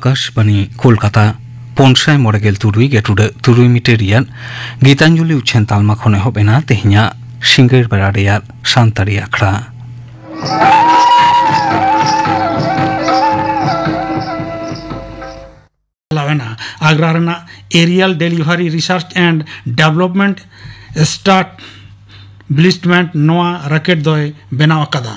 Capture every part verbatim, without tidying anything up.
ᱟᱠᱟᱥᱵᱟᱱᱤ ᱠᱳᱞᱠᱟᱛᱟ, ᱯᱩᱱ ᱥᱟᱭ ᱢᱚᱬᱮ ᱜᱮᱞ ᱛᱩᱨᱩᱭ ᱜᱮ ᱴᱩᱰᱟᱹᱜ ᱛᱩᱨᱩᱭ ᱢᱤᱴᱟᱨ ᱨᱮᱭᱟᱜ ᱜᱤᱛᱟᱧᱡᱚᱞᱤ ᱩᱪᱷᱟᱹᱱ ᱛᱟᱞᱢᱟ ᱠᱷᱚᱱ ᱮᱦᱚᱵ ᱮᱱᱟ ᱛᱮᱦᱮᱧᱟᱜ ᱥᱤᱸᱜᱟᱹᱲ ᱵᱮᱲᱟ ᱨᱮᱭᱟᱜ ᱥᱟᱱᱛᱟᱲᱤ ᱟᱠᱷᱲᱟ᱾ ᱪᱟᱞᱟᱣ ᱮᱱᱟ᱾ ᱟᱜᱽᱨᱟ ᱨᱮᱱᱟᱜ Aerial Delivery Research and Development Establishment ᱱᱚᱣᱟ rocket ᱫᱚᱭ ᱵᱮᱱᱟᱣ ᱟᱠᱟᱫᱟ᱾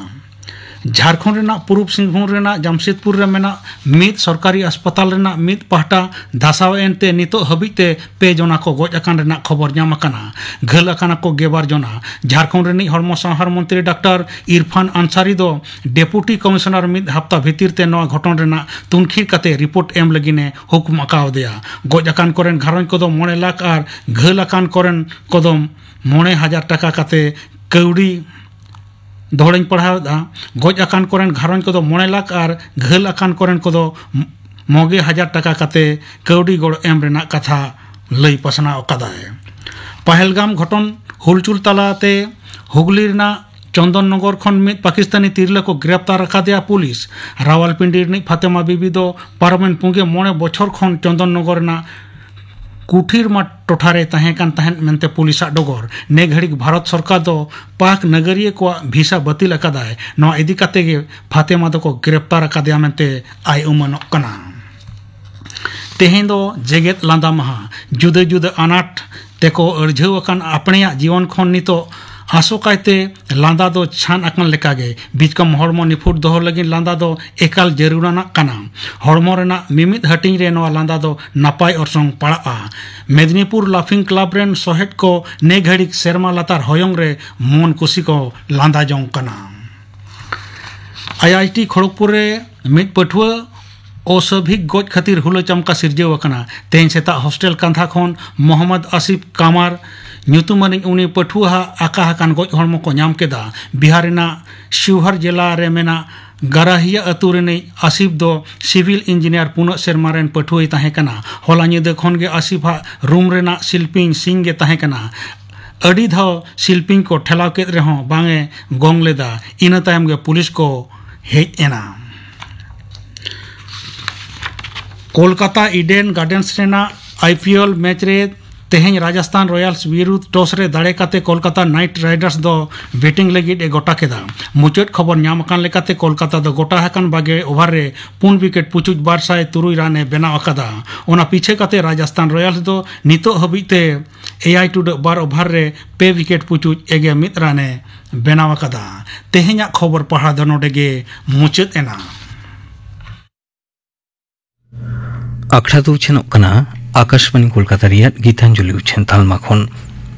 ᱡᱷᱟᱲᱠᱷᱚᱸᱰ ᱨᱮᱱᱟᱜ ᱯᱩᱨᱩᱵᱽ ᱥᱤᱝᱵᱷᱩᱢ ᱨᱮᱱᱟᱜ ᱡᱟᱢᱥᱮᱫᱽᱯᱩᱨ ᱨᱮ ᱢᱮᱱᱟᱜ ᱢᱤᱫ ᱥᱚᱨᱠᱟᱨᱤ ᱦᱟᱥᱯᱟᱛᱟᱞ ᱨᱮᱱᱟᱜ ᱢᱤᱫ ᱯᱟᱦᱴᱟ ᱫᱷᱟᱥᱟᱣ ᱮᱱᱛᱮ ᱱᱤᱛᱚᱜ ᱦᱟᱹᱵᱤᱡ ᱛᱮ ᱯᱮ ᱡᱚᱱᱟ ᱠᱚ ᱜᱚᱡ ᱟᱠᱟᱱ ᱨᱮᱱᱟᱜ ᱠᱷᱚᱵᱚᱨ ᱧᱟᱢ ᱟᱠᱟᱱᱟ᱾ ᱜᱷᱟᱹᱞ ᱟᱠᱟᱱᱟ ᱠᱚ ᱜᱮᱞ ᱵᱟᱨ ᱡᱚᱱᱟ᱾ ᱡᱷᱟᱲᱠᱷᱚᱸᱰ ᱨᱤᱱᱤᱡ ᱦᱚᱲᱢᱚ ᱥᱟᱶᱦᱟᱨ ᱢᱚᱱᱛᱨᱤ ᱰᱟᱠᱛᱟᱨ ᱤᱨᱯᱷᱟᱱ ᱟᱱᱥᱟᱨᱤ ᱫᱚ Deputy Commissioner ᱢᱤᱫ ᱦᱟᱯᱛᱟ ᱵᱷᱤᱛᱤᱨ ᱛᱮ ᱱᱚᱣᱟ ᱜᱷᱚᱴᱚᱱ ᱨᱮᱱᱟᱜ ᱛᱩᱱᱠᱷᱤ ᱠᱟᱛᱮ report ᱮᱢ ᱞᱟᱹᱜᱤᱫ ᱮ ᱦᱩᱠᱢ ᱟᱠᱟᱣᱟᱫᱮᱭᱟ᱾ ᱜᱚᱡ ᱟᱠᱟᱱ ᱠᱚᱨᱮᱱ ᱜᱷᱟᱨᱚᱸᱡᱽ ᱠᱚᱫᱚ ᱢᱚᱬᱮ ᱞᱟᱠᱷ ᱟᱨ ᱜᱷᱟᱹᱞ ᱟᱠᱟᱱ ᱠᱚᱨᱮᱱ ᱠᱚᱫᱚ ᱢᱚᱬᱮ ᱦᱟᱡᱟᱨ ᱴᱟᱠᱟ ᱠᱟᱛᱮ ᱠᱟᱹᱣᱰᱤ ᱫᱚᱦᱚᱲᱤᱧ ᱯᱟᱲᱦᱟᱣᱮᱫᱼᱟ᱾ ᱜᱚᱡ ᱟᱠᱟᱱ ᱠᱚᱨᱮᱱ ᱜᱷᱟᱨᱚᱸᱡᱽ ᱠᱚᱫᱚ ᱢᱚᱬᱮ ᱞᱟᱠᱷ ᱟᱨ ᱜᱷᱟᱹᱞ ᱟᱠᱟᱱ ᱠᱚᱨᱮᱱ ᱠᱚᱫᱚ ᱢᱚᱜᱮ ᱦᱟᱡᱟᱨ ᱴᱟᱠᱟ ᱠᱟᱛᱮ ᱠᱟᱹᱣᱰᱤ ᱜᱚᱲᱚ ᱮᱢ ᱨᱮᱱᱟᱜ ᱠᱟᱛᱷᱟ ᱞᱟᱹᱭ ᱯᱟᱥᱱᱟᱣ ᱟᱠᱟᱫᱟᱭ᱾ ᱯᱟᱦᱮᱞᱜᱟᱢ ᱜᱷᱚᱴᱚᱱ ᱦᱩᱞᱪᱩᱞ ᱛᱟᱞᱟᱛᱮ ᱦᱩᱜᱽᱞᱤ ᱨᱮᱱᱟᱜ ᱪᱚᱱᱫᱚᱱ ᱱᱚᱜᱚᱨ ᱠᱷᱚᱱ ᱢᱤᱫ ᱯᱟᱠᱤᱥᱛᱟᱱᱤ ᱛᱤᱨᱞᱟᱹ ᱠᱚ ᱜᱨᱮᱯᱛᱟᱨ ᱟᱠᱟᱫᱮᱭᱟ ᱯᱩᱞᱤᱥ᱾ ᱨᱟᱣᱟᱞᱯᱤᱱᱰᱤ ᱨᱤᱱᱤᱡ ᱯᱷᱟᱛᱮᱢᱟ ᱵᱤᱵᱤ ᱫᱚ ᱯᱟᱨᱚᱢᱮᱱ ᱯᱩᱸᱜᱮ ᱢᱚᱬᱮ ᱵᱚᱪᱷᱚᱨ ᱠᱷᱚᱱ ᱪᱚᱱᱫᱚᱱ ᱱᱚᱜᱚᱨ ᱨᱮᱱᱟᱜ ᱠᱩᱴᱷᱤᱨᱢᱟ ᱴᱚᱴᱷᱟ ᱨᱮ ᱛᱟᱦᱮᱸ ᱠᱟᱱ ᱛᱟᱦᱮᱸᱫ ᱢᱮᱱᱛᱮ ᱯᱩᱞᱤᱥᱟᱜ ᱰᱚᱜᱚᱨ᱾ ᱱᱮ ᱜᱷᱟᱹᱲᱤᱠ ᱵᱷᱟᱨᱚᱛ ᱥᱚᱨᱠᱟᱨ ᱫᱚ ᱯᱟᱠ ᱱᱟᱜᱟᱨᱤᱭᱟᱹ ᱠᱚᱣᱟᱜ ᱵᱷᱤᱥᱟ ᱵᱟᱹᱛᱤᱞ ᱟᱠᱟᱫᱟᱭ᱾ ᱱᱚᱣᱟ ᱤᱫᱤ ᱠᱟᱛᱮ ᱜᱮ ᱯᱷᱟᱛᱮᱢᱟ ᱫᱚᱠᱚ ᱜᱨᱮᱯᱛᱟᱨ ᱟᱠᱟᱫᱮᱭᱟ ᱢᱮᱱᱛᱮ ᱟᱭ ᱩᱢᱟᱹᱱᱚᱜ ᱠᱟᱱᱟ᱾ ᱛᱮᱦᱮᱧ ᱫᱚ ᱡᱮᱜᱮᱛ ᱞᱟᱸᱫᱟ ᱢᱟᱦᱟ᱾ ᱡᱩᱫᱟᱹ ᱡᱩᱫᱟᱹ ᱟᱱᱟᱴ ᱛᱮᱠᱚ ᱟᱹᱲᱡᱷᱟᱹᱣ ᱟᱠᱟᱱ ᱟᱯᱲᱮᱭᱟᱜ ᱡᱤᱭᱚᱱ ᱠᱷᱚᱱ ᱱᱤᱛᱚᱜ ᱟᱥᱚᱠᱟᱭᱛᱮ ᱞᱟᱸᱫᱟ ᱫᱚ ᱪᱷᱟᱱ ᱟᱠᱟᱱ ᱞᱮᱠᱟᱜᱮ᱾ ᱵᱤᱪᱠᱚᱢ ᱦᱚᱲᱢᱚ ᱱᱤᱯᱷᱩᱴ ᱫᱚᱦᱚ ᱞᱟᱹᱜᱤᱫ ᱞᱟᱸᱫᱟ ᱫᱚ ᱮᱠᱟᱞ ᱡᱟᱹᱨᱩᱲᱟᱱᱟᱜ ᱠᱟᱱᱟ᱾ ᱦᱚᱲᱢᱚ ᱨᱮᱱᱟᱜ ᱢᱤᱢᱤᱫ ᱦᱟᱹᱴᱤᱧ ᱨᱮ ᱱᱚᱣᱟ ᱞᱟᱸᱫᱟ ᱫᱚ ᱱᱟᱯᱟᱭ ᱚᱨᱥᱚᱝ ᱯᱟᱲᱟᱜᱼᱟ᱾ ᱢᱮᱫᱽᱱᱤᱯᱩᱨ ᱞᱟᱯᱷᱤᱝ ᱠᱞᱟᱵᱽ ᱨᱮᱱ ᱥᱚᱦᱮᱫ ᱠᱚ ᱱᱮ ᱜᱷᱟᱹᱲᱤᱠ ᱥᱮᱨᱢᱟ ᱞᱟᱛᱟᱨ ᱦᱚᱭᱚᱝ ᱨᱮ ᱢᱚᱱ ᱠᱩᱥᱤ ᱠᱚ ᱞᱟᱸᱫᱟ ᱡᱚᱝ ᱠᱟᱱᱟ᱾ ᱟᱭ ᱟᱭ ᱴᱤ ᱠᱷᱚᱲᱚᱜᱽᱯᱩᱨ ᱨᱮ ᱢᱤᱫ ᱯᱟᱹᱴᱷᱩᱣᱟᱹ ᱚᱥᱟᱵᱷᱤᱠ ᱜᱚᱡ ᱠᱷᱟᱹᱛᱤᱨ ᱦᱩᱞᱟᱹ ᱪᱟᱢᱠᱟ ᱥᱤᱨᱡᱟᱹᱣ ᱟᱠᱟᱱᱟ᱾ ᱛᱮᱦᱮᱧ ᱥᱮᱛᱟᱜ ᱦᱳᱥᱴᱮᱞ ᱠᱟᱸᱫᱷᱟ ᱠᱷᱚᱱ ᱢᱚᱦᱚᱢᱢᱚᱫᱽ ᱟᱥᱤᱯ ᱠᱟᱢᱟᱨ ᱧᱩᱛᱩᱢᱟᱱᱤᱡ ᱩᱱᱤ ᱯᱟᱹᱴᱷᱩᱣᱟᱹ ᱦᱟᱜ ᱟᱠᱟ ᱟᱠᱟᱱ ᱜᱚᱡ ᱦᱚᱲᱢᱚ ᱠᱚ ᱧᱟᱢ ᱠᱮᱫᱟ᱾ ᱵᱤᱦᱟᱨ ᱨᱮᱱᱟᱜ ᱥᱤᱣᱦᱟᱨ ᱡᱮᱞᱟ ᱨᱮ ᱢᱮᱱᱟᱜ ᱜᱟᱨᱟᱦᱤᱭᱟ ᱟᱹᱛᱩ ᱨᱤᱱᱤᱡ ᱟᱥᱤᱯ ᱫᱚ ᱥᱤᱵᱤᱞ ᱤᱧᱡᱤᱱᱤᱭᱟᱨ ᱯᱩᱱᱟᱹᱜ ᱥᱮᱨᱢᱟ ᱨᱮᱱ ᱯᱟᱹᱴᱷᱩᱣᱟᱹᱭ ᱛᱟᱦᱮᱸ ᱠᱟᱱᱟ᱾ ᱦᱚᱞᱟ ᱧᱤᱫᱟᱹ ᱠᱷᱚᱱ ᱜᱮ ᱟᱥᱤᱯ ᱟᱜ ᱨᱩᱢ ᱨᱮᱱᱟᱜ ᱥᱤᱞᱯᱤᱧ ᱥᱤᱧ ᱜᱮ ᱛᱟᱦᱮᱸ ᱠᱟᱱᱟ᱾ ᱟᱹᱰᱤ ᱫᱷᱟᱣ ᱥᱤᱞᱯᱤᱧ ᱠᱚ ᱴᱷᱮᱞᱟᱣ ᱠᱮᱫ ᱨᱮᱦᱚᱸ ᱵᱟᱝ ᱮ ᱜᱚᱝ ᱞᱮᱫᱟ᱾ ᱤᱱᱟᱹ ᱛᱟᱭᱚᱢ ᱜᱮ ᱯᱩᱞᱤᱥ ᱠᱚ ᱦᱮᱡ ᱮᱱᱟ᱾ ᱠᱳᱞᱠᱟᱛᱟ ᱤᱰᱮᱱ ᱜᱟᱨᱰᱮᱱᱥ ᱨᱮᱱᱟᱜ ᱟᱭᱯᱤᱮᱞ ᱢᱮᱪ ᱨᱮ ᱛᱮᱦᱮᱧ ᱨᱟᱡᱚᱥᱛᱷᱟᱱ ᱨᱚᱭᱟᱞᱥ ᱵᱤᱨᱩᱫᱷ ᱴᱚᱥ ᱨᱮ ᱫᱟᱲᱮ ᱠᱟᱛᱮ ᱠᱳᱞᱠᱟᱛᱟ ᱱᱟᱭᱤᱴ ᱨᱟᱭᱰᱟᱨᱥ ᱫᱚ ᱵᱮᱴᱤᱝ ᱞᱟᱹᱜᱤᱫ ᱮ ᱜᱚᱴᱟ ᱠᱮᱫᱟ᱾ ᱢᱩᱪᱟᱹᱫ ᱠᱷᱚᱵᱚᱨ ᱧᱟᱢ ᱟᱠᱟᱱ ᱞᱮᱠᱟᱛᱮ ᱠᱳᱞᱠᱟᱛᱟ ᱫᱚ ᱜᱚᱴᱟ ᱟᱠᱟᱱ ᱵᱟᱜᱮ ᱳᱵᱷᱟᱨ ᱨᱮ ᱯᱩᱱ ᱣᱤᱠᱮᱴ ᱯᱩᱪᱩᱡ ᱵᱟᱨ ᱥᱟᱭ ᱛᱩᱨᱩᱭ ᱨᱟᱱ ᱮ ᱵᱮᱱᱟᱣ ᱟᱠᱟᱫᱟ᱾ ᱚᱱᱟ ᱯᱤᱪᱷᱮ ᱠᱟᱛᱮ ᱨᱟᱡᱚᱥᱛᱷᱟᱱ ᱨᱚᱭᱟᱞᱥ ᱫᱚ ᱱᱤᱛᱚᱜ ᱦᱟᱹᱵᱤᱡ ᱛᱮ ᱮᱭᱟᱭ ᱴᱩᱰᱟᱹᱜ ᱵᱟᱨ ᱳᱵᱷᱟᱨ ᱨᱮ ᱯᱮ ᱣᱤᱠᱮᱴ ᱯᱩᱪᱩᱡ ᱮᱜᱮ ᱢᱤᱫ ᱨᱟᱱ ᱮ ᱵᱮᱱᱟᱣ ᱟᱠᱟᱫᱟ᱾ ᱛᱮᱦᱮᱧᱟᱜ ᱠᱷᱚᱵᱚᱨ ᱯᱟᱲᱦᱟᱣ ᱫᱚ ᱱᱚᱰᱮ ᱜᱮ ᱢᱩᱪᱟᱹᱫ ᱮᱱᱟ᱾ ᱟᱠᱷᱲᱟ ᱫᱚ ᱩᱪᱷᱟᱹᱱᱚᱜ ᱠᱟᱱᱟ ᱟᱠᱟᱥᱵᱟᱬᱤ ᱠᱳᱞᱠᱟᱛᱟ ᱨᱮᱭᱟᱜ ᱜᱤᱛᱟᱧᱡᱚᱞᱤ ᱩᱪᱷᱟᱹᱱ ᱛᱟᱞᱢᱟ ᱠᱷᱚᱱ᱾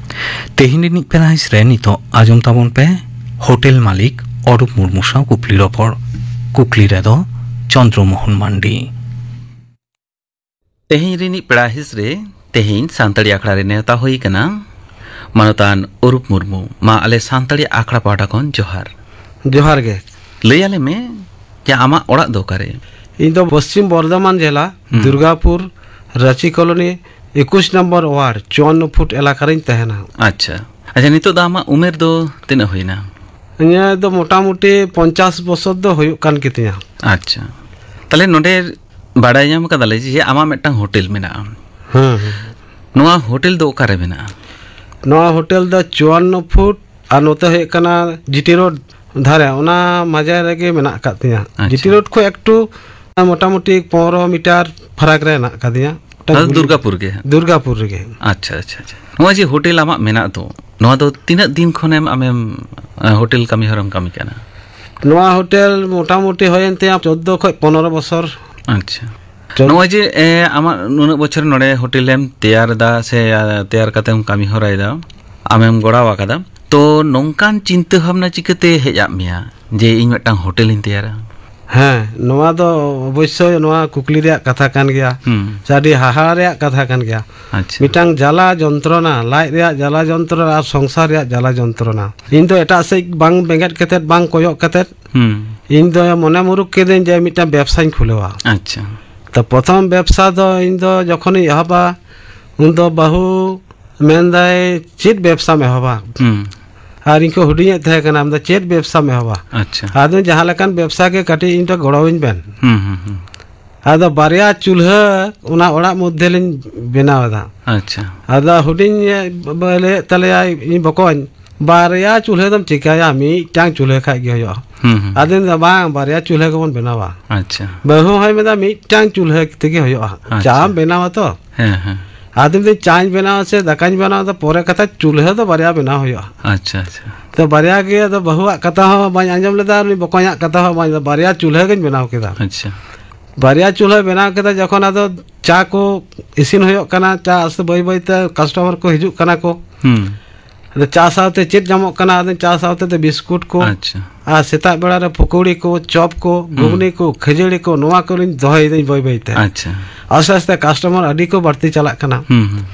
ᱛᱮᱦᱮᱧ ᱨᱤᱱᱤᱡ ᱯᱮᱲᱟ ᱦᱤᱸᱥ ᱨᱮ ᱱᱤᱛᱚᱜ ᱟᱸᱡᱚᱢ ᱛᱟᱵᱚᱱ ᱯᱮ ᱦᱳᱴᱮᱞ ᱢᱟᱹᱞᱤᱠ ᱚᱨᱩᱯ ᱢᱩᱨᱢᱩ ᱥᱟᱶ ᱠᱩᱠᱞᱤ ᱨᱚᱯᱚᱲ᱾ ᱠᱩᱠᱞᱤ ᱨᱮᱫᱚ ᱪᱚᱱᱫᱨᱚ ᱢᱳᱦᱚᱱ ᱢᱟᱱᱰᱤ᱾ ᱛᱮᱦᱮᱧ ᱨᱤᱱᱤᱡ ᱯᱮᱲᱟ ᱦᱤᱸᱥ ᱨᱮ ᱛᱮᱦᱮᱧ ᱥᱟᱱᱛᱟᱲᱤ ᱟᱠᱷᱲᱟ ᱨᱮ ᱱᱮᱣᱛᱟ ᱦᱩᱭ ᱟᱠᱟᱱᱟ ᱢᱟᱱᱚᱛᱟᱱ ᱚᱨᱩᱯ ᱢᱩᱨᱢᱩ᱾ ᱢᱟ ᱟᱞᱮ ᱥᱟᱱᱛᱟᱲᱤ ᱟᱠᱷᱲᱟ ᱯᱟᱦᱴᱟ ᱠᱷᱚᱱ ᱡᱚᱦᱟᱨ᱾ ᱡᱚᱦᱟᱨ ᱜᱮ᱾ ᱞᱟᱹᱭ ᱟᱞᱮ ᱢᱮ ᱡᱮ ᱟᱢᱟᱜ ᱚᱲᱟᱜ ᱫᱚ ᱚᱠᱟᱨᱮ? ᱤᱧ ᱫᱚ ᱯᱚᱥᱪᱤᱢ ᱵᱚᱨᱫᱷᱚᱢᱟᱱ ᱡᱮᱞᱟ, ᱦᱩᱸ᱾ ᱫᱩᱨᱜᱟᱯᱩᱨ, ᱨᱟᱸᱪᱤ ᱠᱚᱞᱚᱱᱤ, ᱮᱠᱩᱥ ᱱᱚᱢᱵᱚᱨ ᱣᱟᱨᱰ, ᱪᱩᱣᱟᱱᱱᱚ ᱯᱷᱩᱴ ᱮᱞᱟᱠᱟ ᱨᱤᱧ ᱛᱟᱦᱮᱱᱟ᱾ ᱟᱪᱪᱷᱟ᱾ ᱟᱪᱪᱷᱟ, ᱱᱤᱛᱚᱜ ᱫᱚ ᱟᱢᱟᱜ ᱩᱢᱮᱨ ᱫᱚ ᱛᱤᱱᱟᱹᱜ ᱦᱩᱭᱱᱟ? ᱤᱧᱟᱹᱜ ᱫᱚ ᱢᱚᱴᱟᱢᱩᱴᱤ ᱯᱚᱧᱪᱟᱥ ᱵᱚᱪᱷᱚᱨ ᱫᱚ ᱦᱩᱭᱩᱜ ᱠᱟᱱ ᱜᱮᱛᱤᱧᱟ᱾ ᱟᱪᱪᱷᱟ᱾ ᱛᱟᱦᱞᱮ ᱱᱚᱰᱮ ᱵᱟᱲᱟᱭ ᱧᱟᱢ ᱠᱟᱫᱟᱞᱮ ᱡᱮ ᱟᱢᱟᱜ ᱢᱤᱫᱴᱟᱝ ᱦᱳᱴᱮᱞ ᱢᱮᱱᱟᱜᱼᱟ᱾ ᱦᱮᱸ, ᱦᱮᱸ᱾ ᱱᱚᱣᱟ ᱦᱳᱴᱮᱞ ᱫᱚ ᱚᱠᱟᱨᱮ ᱢᱮᱱᱟᱜᱼᱟ? ᱱᱚᱣᱟ ᱦᱳᱴᱮᱞ ᱫᱚ ᱪᱩᱣᱟᱱᱱᱚ ᱯᱷᱩᱴ ᱟᱨ ᱱᱚᱛᱮ ᱦᱩᱭᱩᱜ ᱠᱟᱱᱟ ᱡᱤᱴᱤ ᱨᱳᱰ ᱫᱷᱟᱨᱮ, ᱚᱱᱟ ᱢᱟᱡᱷᱮ ᱨᱮᱜᱮ ᱢᱮᱱᱟᱜ ᱟᱠᱟᱫ ᱛᱤᱧᱟ᱾ ᱟᱪᱪᱷᱟ᱾ ᱡᱤᱴᱤ ᱨᱳᱰ ᱠᱷᱚᱱ ᱮᱠᱴᱩ ᱢᱚᱴᱟᱢᱩᱴᱤ ᱯᱚᱱᱨᱚ ᱢᱤᱴᱟᱨ ᱯᱷᱟᱨᱟᱠ ᱨᱮ ᱦᱮᱱᱟᱜ ᱟᱠᱟᱫᱤᱧᱟ᱾ ᱚᱱᱟ ᱫᱚ ᱜᱩᱞᱤ- ᱫᱩᱨᱜᱟᱯᱩᱨ ᱜᱮ? ᱫᱩᱨᱜᱟᱯᱩᱨ ᱨᱮᱜᱮ᱾ ᱟᱪᱪᱷᱟ, ᱟᱪᱪᱷᱟ, ᱟᱪᱪᱷᱟ᱾ ᱱᱚᱣᱟ ᱡᱮ ᱦᱳᱴᱮᱞ ᱟᱢᱟᱜ ᱢᱮᱱᱟᱜ ᱫᱚ, ᱱᱚᱣᱟ ᱫᱚ ᱛᱤᱱᱟᱹᱜ ᱫᱤᱱ ᱠᱷᱚᱱᱮᱢ ᱟᱢᱮᱢ, ᱟ, ᱦᱳᱴᱮᱞ ᱠᱟᱹᱢᱤ ᱦᱚᱨᱟᱢ ᱠᱟᱹᱢᱤ ᱠᱟᱱᱟ? ᱱᱚᱣᱟ ᱦᱳᱴᱮᱞ ᱢᱚᱴᱟᱢᱩᱴᱤ ᱦᱩᱭᱮᱱ ᱛᱤᱧᱟ ᱪᱳᱫᱽᱫᱳ ᱠᱷᱚᱱ ᱯᱚᱱᱨᱚ ᱵᱚᱪᱷᱚᱨ᱾ ᱟᱪᱪᱷᱟ᱾ ᱪᱳᱫᱽᱫᱳ᱾ ᱱᱚᱜᱼᱚᱭ ᱡᱮ, ᱮ, ᱟᱢᱟᱜ ᱱᱩᱱᱟᱹᱜ ᱵᱚᱪᱷᱚᱨ ᱱᱚᱰᱮ ᱦᱳᱴᱮᱞᱮᱢ ᱛᱮᱭᱟᱨ ᱮᱫᱟ ᱥᱮ, ᱟ, ᱛᱮᱭᱟᱨ ᱠᱟᱛᱮᱢ ᱠᱟᱹᱢᱤ ᱦᱚᱨᱟᱭᱮᱫᱟ, ᱟᱢᱮᱢ ᱜᱚᱲᱟᱣ ᱟᱠᱟᱫᱟ, ᱛᱚ ᱱᱚᱝᱠᱟᱱ ᱪᱤᱱᱛᱟᱹ ᱵᱷᱟᱵᱽᱱᱟ ᱪᱤᱠᱟᱹᱛᱮ ᱦᱮᱡ ᱟᱫ ᱢᱮᱭᱟ ᱡᱮ ᱤᱧ ᱢᱤᱫᱴᱟᱝ ᱦᱳᱴᱮᱞᱤᱧ ᱛᱮᱭᱟᱨᱟ? ᱦᱮᱸ, ᱱᱚᱣᱟ ᱫᱚ ᱚᱵᱚᱥᱥᱳᱭ ᱱᱚᱣᱟ ᱠᱩᱠᱞᱤ ᱨᱮᱭᱟᱜ ᱠᱟᱛᱷᱟ ᱠᱟᱱ ᱜᱮᱭᱟ᱾ ᱦᱩᱸ᱾ ᱥᱮ ᱟᱹᱰᱤ ᱦᱟᱦᱟᱲᱟ ᱨᱮᱭᱟᱜ ᱠᱟᱛᱷᱟ ᱠᱟᱱ ᱜᱮᱭᱟ᱾ ᱟᱪᱪᱷᱟ᱾ ᱢᱤᱫᱴᱟᱝ ᱡᱟᱞᱟ ᱡᱚᱱᱛᱨᱚᱱᱟ, ᱞᱟᱡ ᱨᱮᱭᱟᱜ ᱡᱟᱞᱟ ᱡᱚᱱᱛᱨᱚᱱᱟ ᱟᱨ ᱥᱚᱝᱥᱟᱨ ᱨᱮᱭᱟᱜ ᱡᱟᱞᱟ ᱡᱚᱱᱛᱨᱚᱱᱟ᱾ ᱤᱧ ᱫᱚ ᱮᱴᱟᱜ ᱥᱮᱫ ᱵᱟᱝ ᱵᱮᱸᱜᱮᱫ ᱠᱟᱛᱮᱫ, ᱵᱟᱝ ᱠᱚᱭᱚᱜ ᱠᱟᱛᱮᱫ, ᱦᱩᱸ᱾ ᱤᱧ ᱫᱚ ᱢᱚᱱᱮ ᱢᱩᱨᱩᱠ ᱠᱤᱫᱟᱹᱧ ᱡᱮ ᱢᱤᱫᱴᱟᱝ ᱵᱮᱵᱽᱥᱟᱧ ᱠᱷᱩᱞᱟᱹᱣᱟ᱾ ᱟᱪᱪᱷᱟ᱾ ᱛᱚ ᱯᱨᱚᱛᱷᱚᱢ ᱵᱮᱵᱽᱥᱟ ᱫᱚ ᱤᱧ ᱫᱚ ᱡᱚᱠᱷᱚᱱᱤᱧ ᱮᱦᱚᱵᱟ, ᱩᱱ ᱫᱚ ᱵᱟᱹᱦᱩ ᱢᱮᱱᱫᱟᱭ, "ᱪᱮᱫ ᱵᱮᱵᱽᱥᱟᱢ ᱮᱦᱚᱵᱟ?" ᱦᱩᱸ᱾ ᱟᱨ ᱤᱧ ᱠᱚ ᱦᱩᱰᱤᱧᱮᱫ ᱛᱟᱦᱮᱸ ᱠᱟᱱᱟ, "ᱟᱢ ᱫᱚ ᱪᱮᱫ ᱵᱮᱵᱽᱥᱟᱢ ᱮᱦᱚᱵᱟ?" ᱟᱪᱪᱷᱟ᱾ ᱟᱫᱚ ᱡᱟᱦᱟᱸ ᱞᱮᱠᱟᱱ ᱵᱮᱵᱽᱥᱟ ᱜᱮ ᱠᱟᱹᱴᱤᱡ ᱤᱧ ᱫᱚ ᱜᱚᱲᱚᱣᱟᱹᱧ ᱵᱮᱱ᱾ ᱦᱩᱸ, ᱦᱩᱸ, ᱦᱩᱸ᱾ ᱟᱫᱚ ᱵᱟᱨᱭᱟ ᱪᱩᱞᱦᱟᱹ ᱚᱱᱟ ᱚᱲᱟᱜ ᱢᱚᱫᱽᱫᱷᱮ ᱞᱤᱧ ᱵᱮᱱᱟᱣ ᱮᱫᱟ᱾ ᱟᱪᱪᱷᱟ᱾ ᱟᱫᱚ ᱦᱩᱰᱤᱧ ᱵᱟᱹᱭ ᱞᱟᱹᱭᱮᱫ ᱛᱟᱞᱮᱭᱟᱭ ᱤᱧ ᱵᱚᱠᱚᱧ, "ᱵᱟᱨᱭᱟ ᱪᱩᱞᱦᱟᱹ ᱫᱚᱢ ᱪᱤᱠᱟᱹᱭᱟ, ᱢᱤᱫᱴᱟᱝ ᱪᱩᱞᱦᱟᱹ ᱠᱷᱟᱡ ᱜᱮ ᱦᱩᱭᱩᱜᱼᱟ?" ᱦᱩᱸ, ᱦᱩᱸ᱾ ᱟᱫᱚᱧ ᱢᱮᱱᱫᱟ, "ᱵᱟᱝ, ᱵᱟᱨᱭᱟ ᱪᱩᱞᱦᱟᱹ ᱜᱮᱵᱚᱱ ᱵᱮᱱᱟᱣᱟ᱾" ᱟᱪᱪᱷᱟ᱾ ᱵᱟᱹᱦᱩ ᱦᱚᱸᱭ ᱢᱮᱱᱫᱟ, "ᱢᱤᱫᱴᱟᱝ ᱪᱩᱞᱦᱟᱹ ᱛᱮᱜᱮ ᱦᱩᱭᱩᱜᱼᱟ, ᱟᱪᱪᱷᱟ᱾ ᱪᱟᱢ ᱵᱮᱱᱟᱣᱟ ᱛᱚ?" ᱦᱮᱸ, ᱦᱮᱸ᱾ ᱟᱫᱚᱧ ᱢᱮᱱᱫᱟ, "ᱪᱟᱧ ᱵᱮᱱᱟᱣᱟ ᱥᱮ ᱫᱟᱠᱟᱧ ᱵᱮᱱᱟᱣᱟ, ᱫᱚ ᱯᱚᱨᱮ ᱠᱟᱛᱷᱟ, ᱪᱩᱞᱦᱟᱹ ᱫᱚ ᱵᱟᱨᱭᱟ ᱵᱮᱱᱟᱣ ᱦᱩᱭᱩᱜᱼᱟ᱾" ᱟᱪᱪᱷᱟ, ᱟᱪᱪᱷᱟ᱾ ᱛᱚ ᱵᱟᱨᱭᱟ ᱜᱮ, ᱟᱫᱚ ᱵᱟᱹᱦᱩᱣᱟᱜ ᱠᱟᱛᱷᱟ ᱦᱚᱸ ᱵᱟᱹᱧ ᱟᱸᱡᱚᱢ ᱞᱮᱫᱟ ᱟᱨ ᱩᱱᱤ ᱵᱚᱠᱚᱧᱟᱜ ᱠᱟᱛᱷᱟ ᱦᱚᱸ ᱵᱟᱹᱧ, ᱵᱟᱨᱭᱟ ᱪᱩᱞᱦᱟᱹ ᱜᱤᱧ ᱵᱮᱱᱟᱣ ᱠᱮᱫᱟ᱾ ᱟᱪᱪᱷᱟ᱾ ᱵᱟᱨᱭᱟ ᱪᱩᱞᱦᱟᱹ ᱵᱮᱱᱟᱣ ᱠᱮᱫᱟ, ᱡᱚᱠᱷᱚᱱ ᱟᱫᱚ ᱪᱟ ᱠᱚ ᱤᱥᱤᱱ ᱦᱩᱭᱩᱜ ᱠᱟᱱᱟ, ᱪᱟ ᱟᱥᱛᱮ ᱵᱟᱹᱭ ᱵᱟᱹᱭ ᱛᱮ ᱠᱟᱥᱴᱚᱢᱟᱨ ᱠᱚ ᱦᱤᱡᱩᱜ ᱠᱟᱱᱟ ᱠᱚ᱾ ᱦᱩᱸ᱾ ᱟᱫᱚ ᱪᱟ ᱥᱟᱶᱛᱮ ᱪᱮᱫ ᱧᱟᱢᱚᱜ ᱠᱟᱱᱟ? ᱟᱫᱚ ᱪᱟ ᱥᱟᱶᱛᱮ ᱫᱚ ᱵᱤᱥᱠᱩᱴ ᱠᱚ, ᱟᱪᱪᱷᱟ᱾ ᱟᱨ ᱥᱮᱛᱟᱜ ᱵᱮᱲᱟ ᱨᱮ ᱯᱩᱠᱩᱲᱤ ᱠᱚ, ᱪᱚᱯ ᱠᱚ, ᱦᱩᱸ᱾ ᱜᱷᱩᱜᱽᱱᱤ ᱠᱚ, ᱠᱷᱟᱹᱡᱟᱹᱲᱤ ᱠᱚ, ᱱᱚᱣᱟ ᱠᱚᱞᱤᱧ ᱫᱚᱦᱚᱭᱮᱫᱟᱹᱧ ᱵᱟᱹᱭ ᱵᱟᱹᱭ ᱛᱮ᱾ ᱟᱪᱪᱷᱟ᱾ ᱟᱥᱛᱮ ᱟᱥᱛᱮ ᱠᱟᱥᱴᱚᱢᱟᱨ ᱟᱹᱰᱤ ᱠᱚ ᱵᱟᱹᱲᱛᱤ ᱪᱟᱞᱟᱜ ᱠᱟᱱᱟ᱾ ᱦᱩᱸ, ᱦᱩᱸ᱾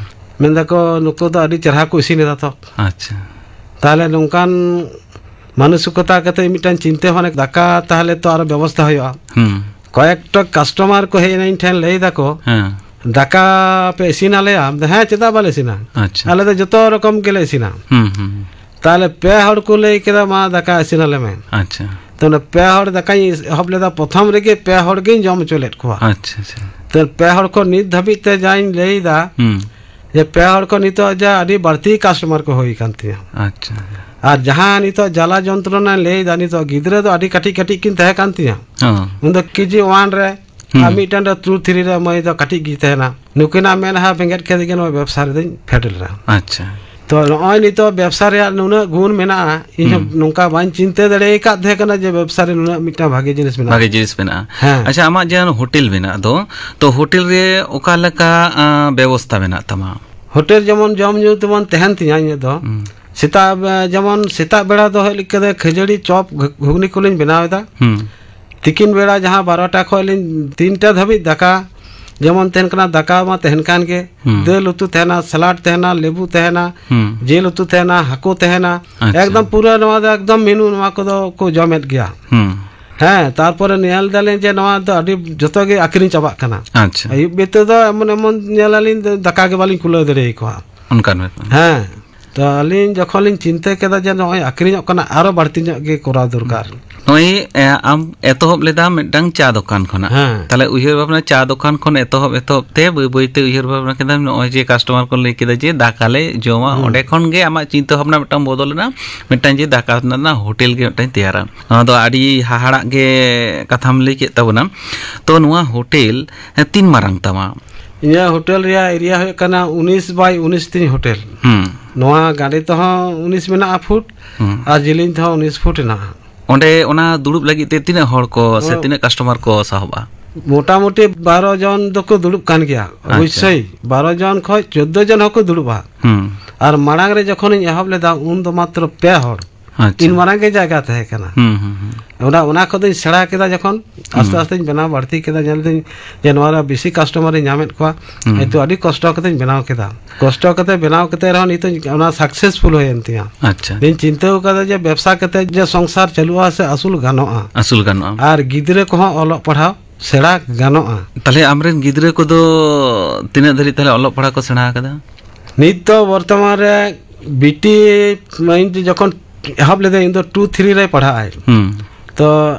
ᱢᱮᱱᱫᱟᱠᱚ, "ᱱᱩᱠᱩ ᱫᱚ ᱟᱹᱰᱤ ᱪᱮᱨᱦᱟ ᱠᱚ ᱤᱥᱤᱱ ᱮᱫᱟ ᱛᱚ᱾" ᱟᱪᱪᱷᱟ᱾ ᱛᱟᱦᱚᱞᱮ ᱱᱚᱝᱠᱟᱱ ᱢᱟᱱᱚᱥᱤᱠᱚᱛᱟ ᱠᱟᱛᱮ ᱢᱤᱫᱴᱟᱝ ᱪᱤᱱᱛᱟᱹ ᱵᱷᱟᱵᱽᱱᱟ, ᱫᱟᱠᱟ ᱛᱟᱦᱚᱞᱮ ᱛᱚ ᱟᱨᱚ ᱵᱮᱵᱚᱥᱛᱷᱟ ᱦᱩᱭᱩᱜᱼᱟ᱾ ᱦᱩᱸ᱾ ᱠᱚᱭᱮᱠᱴᱟ ᱠᱟᱥᱴᱚᱢᱟᱨ ᱠᱚ ᱦᱮᱡ ᱮᱱᱟ ᱤᱧ ᱴᱷᱮᱱ, ᱞᱟᱹᱭ ᱫᱟᱠᱚ, ᱦᱮᱸ᱾ "ᱫᱟᱠᱟ ᱯᱮ ᱤᱥᱤᱱ ᱟᱞᱮᱭᱟ?" ᱦᱮᱸ, ᱪᱮᱫᱟᱜ ᱵᱟᱞᱮ ᱤᱥᱤᱱᱟ? ᱟᱪᱪᱷᱟ᱾ ᱟᱞᱮ ᱫᱚ ᱡᱚᱛᱚ ᱨᱚᱠᱚᱢ ᱜᱮᱞᱮ ᱤᱥᱤᱱᱟ᱾ ᱦᱩᱸ, ᱦᱩᱸ᱾ ᱛᱟᱦᱚᱞᱮ ᱯᱮ ᱦᱚᱲ ᱠᱚ ᱞᱟᱹᱭ ᱠᱮᱫᱟ, "ᱢᱟ ᱫᱟᱠᱟ ᱤᱥᱤᱱ ᱟᱞᱮ ᱢᱮ᱾" ᱟᱪᱪᱷᱟ᱾ ᱛᱚ ᱚᱱᱟ ᱯᱮ ᱦᱚᱲ ᱫᱟᱠᱟᱧ ᱮᱦᱚᱵ ᱞᱮᱫᱟ, ᱯᱨᱚᱛᱷᱚᱢ ᱨᱮᱜᱮ ᱯᱮ ᱦᱚᱲ ᱜᱤᱧ ᱡᱚᱢ ᱦᱚᱪᱚ ᱞᱮᱫ ᱠᱚᱣᱟ᱾ ᱟᱪᱪᱷᱟ, ᱟᱪᱪᱷᱟ᱾ ᱛᱚ ᱯᱮ ᱦᱚᱲ ᱠᱚ ᱱᱤᱛ ᱫᱷᱟᱹᱵᱤᱡ ᱛᱮ ᱡᱟᱧ ᱞᱟᱹᱭ ᱮᱫᱟ, ᱦᱩᱸ᱾ ᱡᱮ ᱯᱮ ᱦᱚᱲ ᱠᱚ ᱱᱤᱛᱚᱜ ᱡᱟ ᱟᱹᱰᱤ ᱵᱟᱹᱲᱛᱤ ᱠᱟᱥᱴᱚᱢᱟᱨ ᱠᱚ ᱦᱩᱭ ᱟᱠᱟᱱ ᱛᱤᱧᱟ᱾ ᱟᱪᱪᱷᱟ᱾ ᱟᱨ ᱡᱟᱦᱟᱸ ᱱᱤᱛᱚᱜ ᱡᱟᱞᱟ ᱡᱚᱱᱛᱨᱚᱱᱟᱧ ᱞᱟᱹᱭ ᱮᱫᱟ, ᱱᱤᱛᱚᱜ ᱜᱤᱫᱽᱨᱟᱹ ᱫᱚ ᱟᱹᱰᱤ ᱠᱟᱹᱴᱤᱡ ᱠᱟᱹᱴᱤᱡ ᱠᱤᱱ ᱛᱟᱦᱮᱸ ᱠᱟᱱ ᱛᱤᱧᱟ᱾ ᱦᱚᱸ᱾ ᱩᱱ ᱫᱚ ᱠᱮ ᱡᱤ ᱚᱣᱟᱱ ᱨᱮ, ᱦᱩᱸ᱾ ᱟᱨ ᱢᱤᱫᱴᱮᱱ ᱫᱚ ᱴᱩ ᱛᱷᱨᱤ ᱨᱮ ᱢᱟᱹᱭ ᱫᱚ ᱠᱟᱹᱴᱤᱡ ᱜᱮ ᱛᱟᱦᱮᱱᱟ᱾ ᱱᱩᱠᱤᱱᱟᱜ ᱢᱮᱫᱦᱟ ᱵᱮᱸᱜᱮᱫ ᱠᱷᱟᱹᱛᱤᱨ ᱜᱮ ᱱᱚᱣᱟ ᱵᱮᱵᱽᱥᱟ ᱨᱮᱫᱚᱧ ᱯᱷᱮᱰ ᱞᱮᱱᱟ᱾ ᱟᱪᱪᱷᱟ᱾ ᱛᱚ ᱱᱚᱜᱼᱚᱭ ᱱᱤᱛᱚᱜ ᱵᱮᱵᱽᱥᱟ ᱨᱮᱭᱟᱜ ᱱᱩᱱᱟᱹᱜ ᱜᱩᱱ ᱢᱮᱱᱟᱜᱼᱟ, ᱤᱧ ᱦᱚᱸ ᱦᱩᱸ᱾ ᱱᱚᱝᱠᱟ ᱵᱟᱹᱧ ᱪᱤᱱᱛᱟᱹ ᱫᱟᱲᱮ ᱟᱠᱟᱫ ᱛᱟᱦᱮᱸ ᱠᱟᱱᱟ ᱡᱮ ᱵᱮᱵᱽᱥᱟ ᱨᱮ ᱱᱩᱱᱟᱹᱜ ᱢᱤᱫᱴᱟᱝ ᱵᱷᱟᱜᱮ ᱡᱤᱱᱤᱥ ᱢᱮᱱᱟᱜᱼᱟ᱾ ᱵᱷᱟᱜᱮ ᱡᱤᱱᱤᱥ ᱢᱮᱱᱟᱜᱼᱟ᱾ ᱦᱮᱸ᱾ ᱟᱪᱪᱷᱟ, ᱟᱢᱟᱜ ᱡᱟᱦᱟᱸ ᱦᱳᱴᱮᱞ ᱢᱮᱱᱟᱜ ᱫᱚ, ᱛᱚ ᱦᱳᱴᱮᱞ ᱨᱮ ᱚᱠᱟ ᱞᱮᱠᱟ, ᱟᱸ, ᱵᱮᱵᱚᱥᱛᱷᱟ ᱢᱮᱱᱟᱜ ᱛᱟᱢᱟ? ᱦᱳᱴᱮᱞ ᱡᱮᱢᱚᱱ ᱡᱚᱢ ᱧᱩ ᱛᱮᱢᱚᱱ ᱛᱟᱦᱮᱱ ᱛᱤᱧᱟ ᱤᱧᱟᱹᱜ ᱫᱚ᱾ ᱦᱩᱸ᱾ ᱥᱮᱛᱟᱜ, ᱮ, ᱡᱮᱢᱚᱱ ᱥᱮᱛᱟᱜ ᱵᱮᱲᱟ ᱫᱚ ᱦᱮᱡ ᱞᱮᱠᱟ ᱫᱚ ᱠᱷᱟᱹᱡᱟᱹᱲᱤ, ᱪᱚᱯ, ᱜᱷᱩ-, ᱜᱷᱩᱜᱽᱱᱤ ᱠᱚᱞᱤᱧ ᱵᱮᱱᱟᱣ ᱮᱫᱟ᱾ ᱦᱩᱸ᱾ ᱛᱤᱠᱤᱱ ᱵᱮᱲᱟ ᱡᱟᱦᱟᱸ ᱵᱟᱨᱚᱴᱟ ᱠᱷᱚᱱ ᱞᱤᱧ ᱛᱤᱱᱴᱟ ᱫᱷᱟᱹᱵᱤᱡ ᱫᱟᱠᱟ, ᱡᱮᱢᱚᱱ ᱛᱟᱦᱮᱱ ᱠᱟᱱᱟ, ᱫᱟᱠᱟ ᱢᱟ ᱛᱟᱦᱮᱱ ᱠᱟᱱ ᱜᱮ, ᱦᱩᱸ᱾ ᱫᱟᱹᱞ ᱩᱛᱩ ᱛᱟᱦᱮᱱᱟ, ᱥᱟᱞᱟᱰ ᱛᱟᱦᱮᱱᱟ, ᱞᱮᱵᱩ ᱛᱟᱦᱮᱱᱟ, ᱦᱩᱸ᱾ ᱡᱤᱞ ᱩᱛᱩ ᱛᱟᱦᱮᱱᱟ, ᱦᱟᱹᱠᱩ ᱛᱟᱦᱮᱱᱟ᱾ ᱟᱪᱪᱷᱟ᱾ ᱮᱠᱫᱚᱢ ᱯᱩᱨᱟᱹ ᱱᱚᱣᱟ ᱫᱚ ᱮᱠᱫᱚᱢ ᱢᱮᱱᱩ, ᱱᱚᱣᱟ ᱠᱚᱫᱚ ᱠᱚ ᱡᱚᱢᱮᱫ ᱜᱮᱭᱟ᱾ ᱦᱩᱸ᱾ ᱦᱮᱸ, ᱛᱟᱨᱯᱚᱨᱮ ᱧᱮᱞ ᱫᱟᱞᱤᱧ ᱡᱮ ᱱᱚᱣᱟ ᱫᱚ ᱟᱹᱰᱤ ᱡᱚᱛᱚ ᱜᱮ ᱟᱹᱠᱷᱨᱤᱧ ᱪᱟᱵᱟᱜ ᱠᱟᱱᱟ᱾ ᱟᱪᱪᱷᱟ᱾ ᱟᱹᱭᱩᱵ ᱵᱮᱛᱟᱹ ᱫᱚ ᱮᱢᱚᱱ ᱮᱢᱚᱱ ᱧᱮᱞᱟᱞᱤᱧ ᱫᱟᱠᱟ ᱜᱮ ᱵᱟᱞᱤᱧ ᱠᱩᱞᱟᱹᱣ ᱫᱟᱲᱮ ᱟᱠᱚᱣᱟ᱾ ᱚᱱᱠᱟᱱ ᱵᱮᱯᱟᱨ᱾ ᱦᱮᱸ᱾ ᱛᱚ ᱟᱹᱞᱤᱧ ᱡᱚᱠᱷᱚᱱ ᱞᱤᱧ ᱪᱤᱱᱛᱟᱹ ᱠᱮᱫᱟ ᱡᱮ ᱱᱚᱜᱼᱚᱭ ᱟᱠᱷᱨᱤᱧᱚᱜ ᱠᱟᱱᱟ, ᱟᱨᱚ ᱵᱟᱹᱲᱛᱤ ᱧᱚᱜ ᱜᱮ ᱠᱚᱨᱟᱣ ᱫᱚᱨᱠᱟᱨ᱾ ᱱᱚᱜᱼᱚᱭ, ᱮ, ᱟᱢ ᱮᱛᱚᱦᱚᱵ ᱞᱮᱫᱟ ᱢᱤᱫᱴᱟᱝ ᱪᱟ ᱫᱚᱠᱟᱱ ᱠᱷᱚᱱᱟᱜ᱾ ᱦᱮᱸ᱾ ᱛᱟᱦᱞᱮ ᱩᱭᱦᱟᱹᱨ ᱵᱷᱟᱵᱽᱱᱟ ᱪᱟ ᱫᱚᱠᱟᱱ ᱠᱷᱚᱱ ᱮᱛᱚᱦᱚᱵ, ᱮᱛᱚᱦᱚᱵ ᱛᱮ ᱵᱟᱹᱭ ᱵᱟᱹᱭ ᱛᱮ ᱩᱭᱦᱟᱹᱨ ᱵᱷᱟᱵᱽᱱᱟ ᱠᱮᱫᱟᱢ, ᱱᱚᱜᱼᱚᱭ ᱡᱮ ᱠᱟᱥᱴᱚᱢᱟᱨ ᱠᱚ ᱞᱟᱹᱭ ᱠᱮᱫᱟ ᱡᱮ ᱫᱟᱠᱟ ᱞᱮ ᱡᱚᱢᱟ, ᱦᱩᱸ᱾ ᱚᱸᱰᱮ ᱠᱷᱚᱱ ᱜᱮ ᱟᱢᱟᱜ ᱪᱤᱱᱛᱟᱹ ᱵᱷᱟᱵᱽᱱᱟ ᱢᱤᱫᱴᱟᱝ ᱵᱚᱫᱚᱞ ᱮᱱᱟ, ᱢᱤᱫᱴᱟᱝ ᱡᱮ ᱫᱟᱠᱟ ᱨᱮᱱᱟᱜ ᱦᱳᱴᱮᱞ ᱜᱮ ᱢᱤᱫᱴᱟᱝ ᱛᱮᱭᱟᱨᱟ᱾ ᱱᱚᱣᱟ ᱫᱚ ᱟᱹᱰᱤ ᱦᱟᱦᱟᱲᱟᱜ ᱜᱮ ᱠᱟᱛᱷᱟᱢ ᱞᱟᱹᱭ ᱠᱮᱫ ᱛᱟᱵᱚᱱᱟ᱾ ᱛᱚ ᱱᱚᱣᱟ ᱦᱳᱴᱮᱞ, ᱮ, ᱛᱤᱱ ᱢᱟᱨᱟᱝ ᱛᱟᱢᱟ? ᱤᱧᱟᱹᱜ ᱦᱳᱴᱮᱞ ᱨᱮᱭᱟᱜ ᱮᱨᱤᱭᱟ ᱦᱩᱭᱩᱜ ᱠᱟᱱᱟ ᱩᱱᱤᱥ ᱵᱟᱭ ᱩᱱᱤᱥ ᱛᱤᱧ ᱦᱳᱴᱮᱞ᱾ ᱦᱩᱸ᱾ ᱱᱚᱣᱟ ᱜᱟᱸᱰᱮ ᱛᱮᱦᱚᱸ ᱩᱱᱤᱥ ᱢᱮᱱᱟᱜᱼᱟ ᱯᱷᱩᱴ, ᱦᱩᱸ᱾ ᱟᱨ ᱡᱮᱞᱮᱧ ᱛᱮᱦᱚᱸ ᱩᱱᱤᱥ ᱯᱷᱩᱴ ᱦᱮᱱᱟᱜᱼᱟ᱾ ᱚᱸᱰᱮ ᱚᱱᱟ ᱫᱩᱲᱩᱵ ᱞᱟᱹᱜᱤᱫ ᱛᱮ ᱛᱤᱱᱟᱹᱜ ᱦᱚᱲ ᱠᱚ ᱥᱮ ᱚ᱾ ᱛᱤᱱᱟᱹᱜ ᱠᱟᱥᱴᱚᱢᱟᱨ ᱠᱚ ᱥᱟᱦᱚᱵᱼᱟ? ᱢᱚᱴᱟᱢᱩᱴᱤ ᱵᱟᱨᱚ ᱡᱚᱱ ᱫᱚᱠᱚ ᱫᱩᱲᱩᱵ ᱠᱟᱱ ᱜᱮᱭᱟ᱾ ᱟᱪᱪᱷᱟ᱾ ᱚᱵᱚᱥᱥᱳᱭ ᱵᱟᱨᱚ ᱡᱚᱱ ᱠᱷᱚᱱ ᱪᱳᱫᱽᱫᱳ ᱡᱚᱱ ᱦᱚᱸᱠᱚ ᱫᱩᱲᱩᱵᱼᱟ᱾ ᱦᱩᱸ᱾ ᱟᱨ ᱢᱟᱲᱟᱝ ᱨᱮ ᱡᱚᱠᱷᱚᱱᱤᱧ ᱮᱦᱚᱵ ᱞᱮᱫᱟ, ᱩᱱ ᱫᱚ ᱢᱟᱛᱨᱚ ᱯᱮ ᱦᱚᱲ᱾ ᱟᱪᱪᱷᱟ᱾ ᱤᱱ ᱢᱟᱨᱟᱝ ᱜᱮ ᱡᱟᱭᱜᱟ ᱛᱟᱦᱮᱸ ᱠᱟᱱᱟ᱾ ᱦᱩᱸ, ᱦᱩᱸ, ᱦᱩᱸ᱾ ᱚᱱᱟ, ᱚᱱᱟ ᱠᱷᱚᱱ ᱫᱚᱧ ᱥᱮᱬᱟ ᱠᱮᱫᱟ ᱡᱚᱠᱷᱚᱱ, ᱟᱥᱛᱮ ᱦᱩᱸ᱾ ᱟᱥᱛᱮᱧ ᱵᱮᱱᱟᱣ ᱵᱟᱹᱲᱛᱤ ᱠᱮᱫᱟ, ᱧᱮᱞ ᱫᱟᱹᱧ ᱡᱮ ᱱᱚᱣᱟ ᱨᱮ ᱵᱮᱥᱤ ᱠᱟᱥᱴᱚᱢᱟᱨᱤᱧ ᱧᱟᱢᱮᱫ ᱠᱚᱣᱟ᱾ ᱦᱩᱸ᱾ ᱦᱚᱭᱛᱳ ᱟᱹᱰᱤ ᱠᱚᱥᱴᱚ ᱠᱟᱛᱮᱧ ᱵᱮᱱᱟᱣ ᱠᱮᱫᱟ᱾ ᱠᱚᱥᱴᱚ ᱠᱟᱛᱮ ᱵᱮᱱᱟᱣ ᱠᱟᱛᱮ ᱨᱮᱦᱚᱸ ᱱᱤᱛᱚᱜ ᱚᱱᱟ ᱥᱟᱠᱥᱮᱥᱯᱷᱩᱞ ᱦᱩᱭᱮᱱ ᱛᱤᱧᱟ᱾ ᱟᱪᱪᱷᱟ᱾ ᱤᱧ ᱪᱤᱱᱛᱟᱹ ᱟᱠᱟᱫᱟ ᱡᱮ ᱵᱮᱵᱽᱥᱟ ᱠᱟᱛᱮ ᱡᱮ ᱥᱚᱝᱥᱟᱨ ᱪᱟᱹᱞᱩᱜᱼᱟ ᱥᱮ ᱟᱹᱥᱩᱞ ᱜᱟᱱᱚᱜᱼᱟ᱾ ᱟᱹᱥᱩᱞ ᱜᱟᱱᱚᱜᱼᱟ᱾ ᱟᱨ ᱜᱤᱫᱽᱨᱟᱹ ᱠᱚᱦᱚᱸ ᱚᱞᱚᱜ ᱯᱟᱲᱦᱟᱣ ᱥᱮᱬᱟ ᱜᱟᱱᱚᱜᱼᱟ᱾ ᱛᱟᱦᱞᱮ ᱟᱢᱨᱮᱱ ᱜᱤᱫᱽᱨᱟᱹ ᱠᱚᱫᱚ ᱛᱤᱱᱟᱹᱜ ᱫᱷᱟᱹᱨᱤᱡ ᱛᱟᱦᱞᱮ ᱚᱞᱚᱜ ᱯᱟᱲᱦᱟᱣ ᱠᱚ ᱥᱮᱬᱟ ᱟᱠᱟᱫᱟ? ᱱᱤᱛ ᱫᱚ ᱵᱚᱨᱛᱚᱢᱟᱱ ᱨᱮ ᱵᱤᱴᱤ ᱤᱧ ᱡᱚᱠᱷᱚᱱ ᱮᱦᱚᱵ ᱞᱮᱫᱟᱹᱧ, ᱩᱱ ᱫᱚ ᱴᱩ ᱛᱷᱨᱤ ᱨᱮᱭ ᱯᱟᱲᱦᱟᱜ ᱟᱭ᱾ ᱦᱩᱸ᱾ ᱛᱚ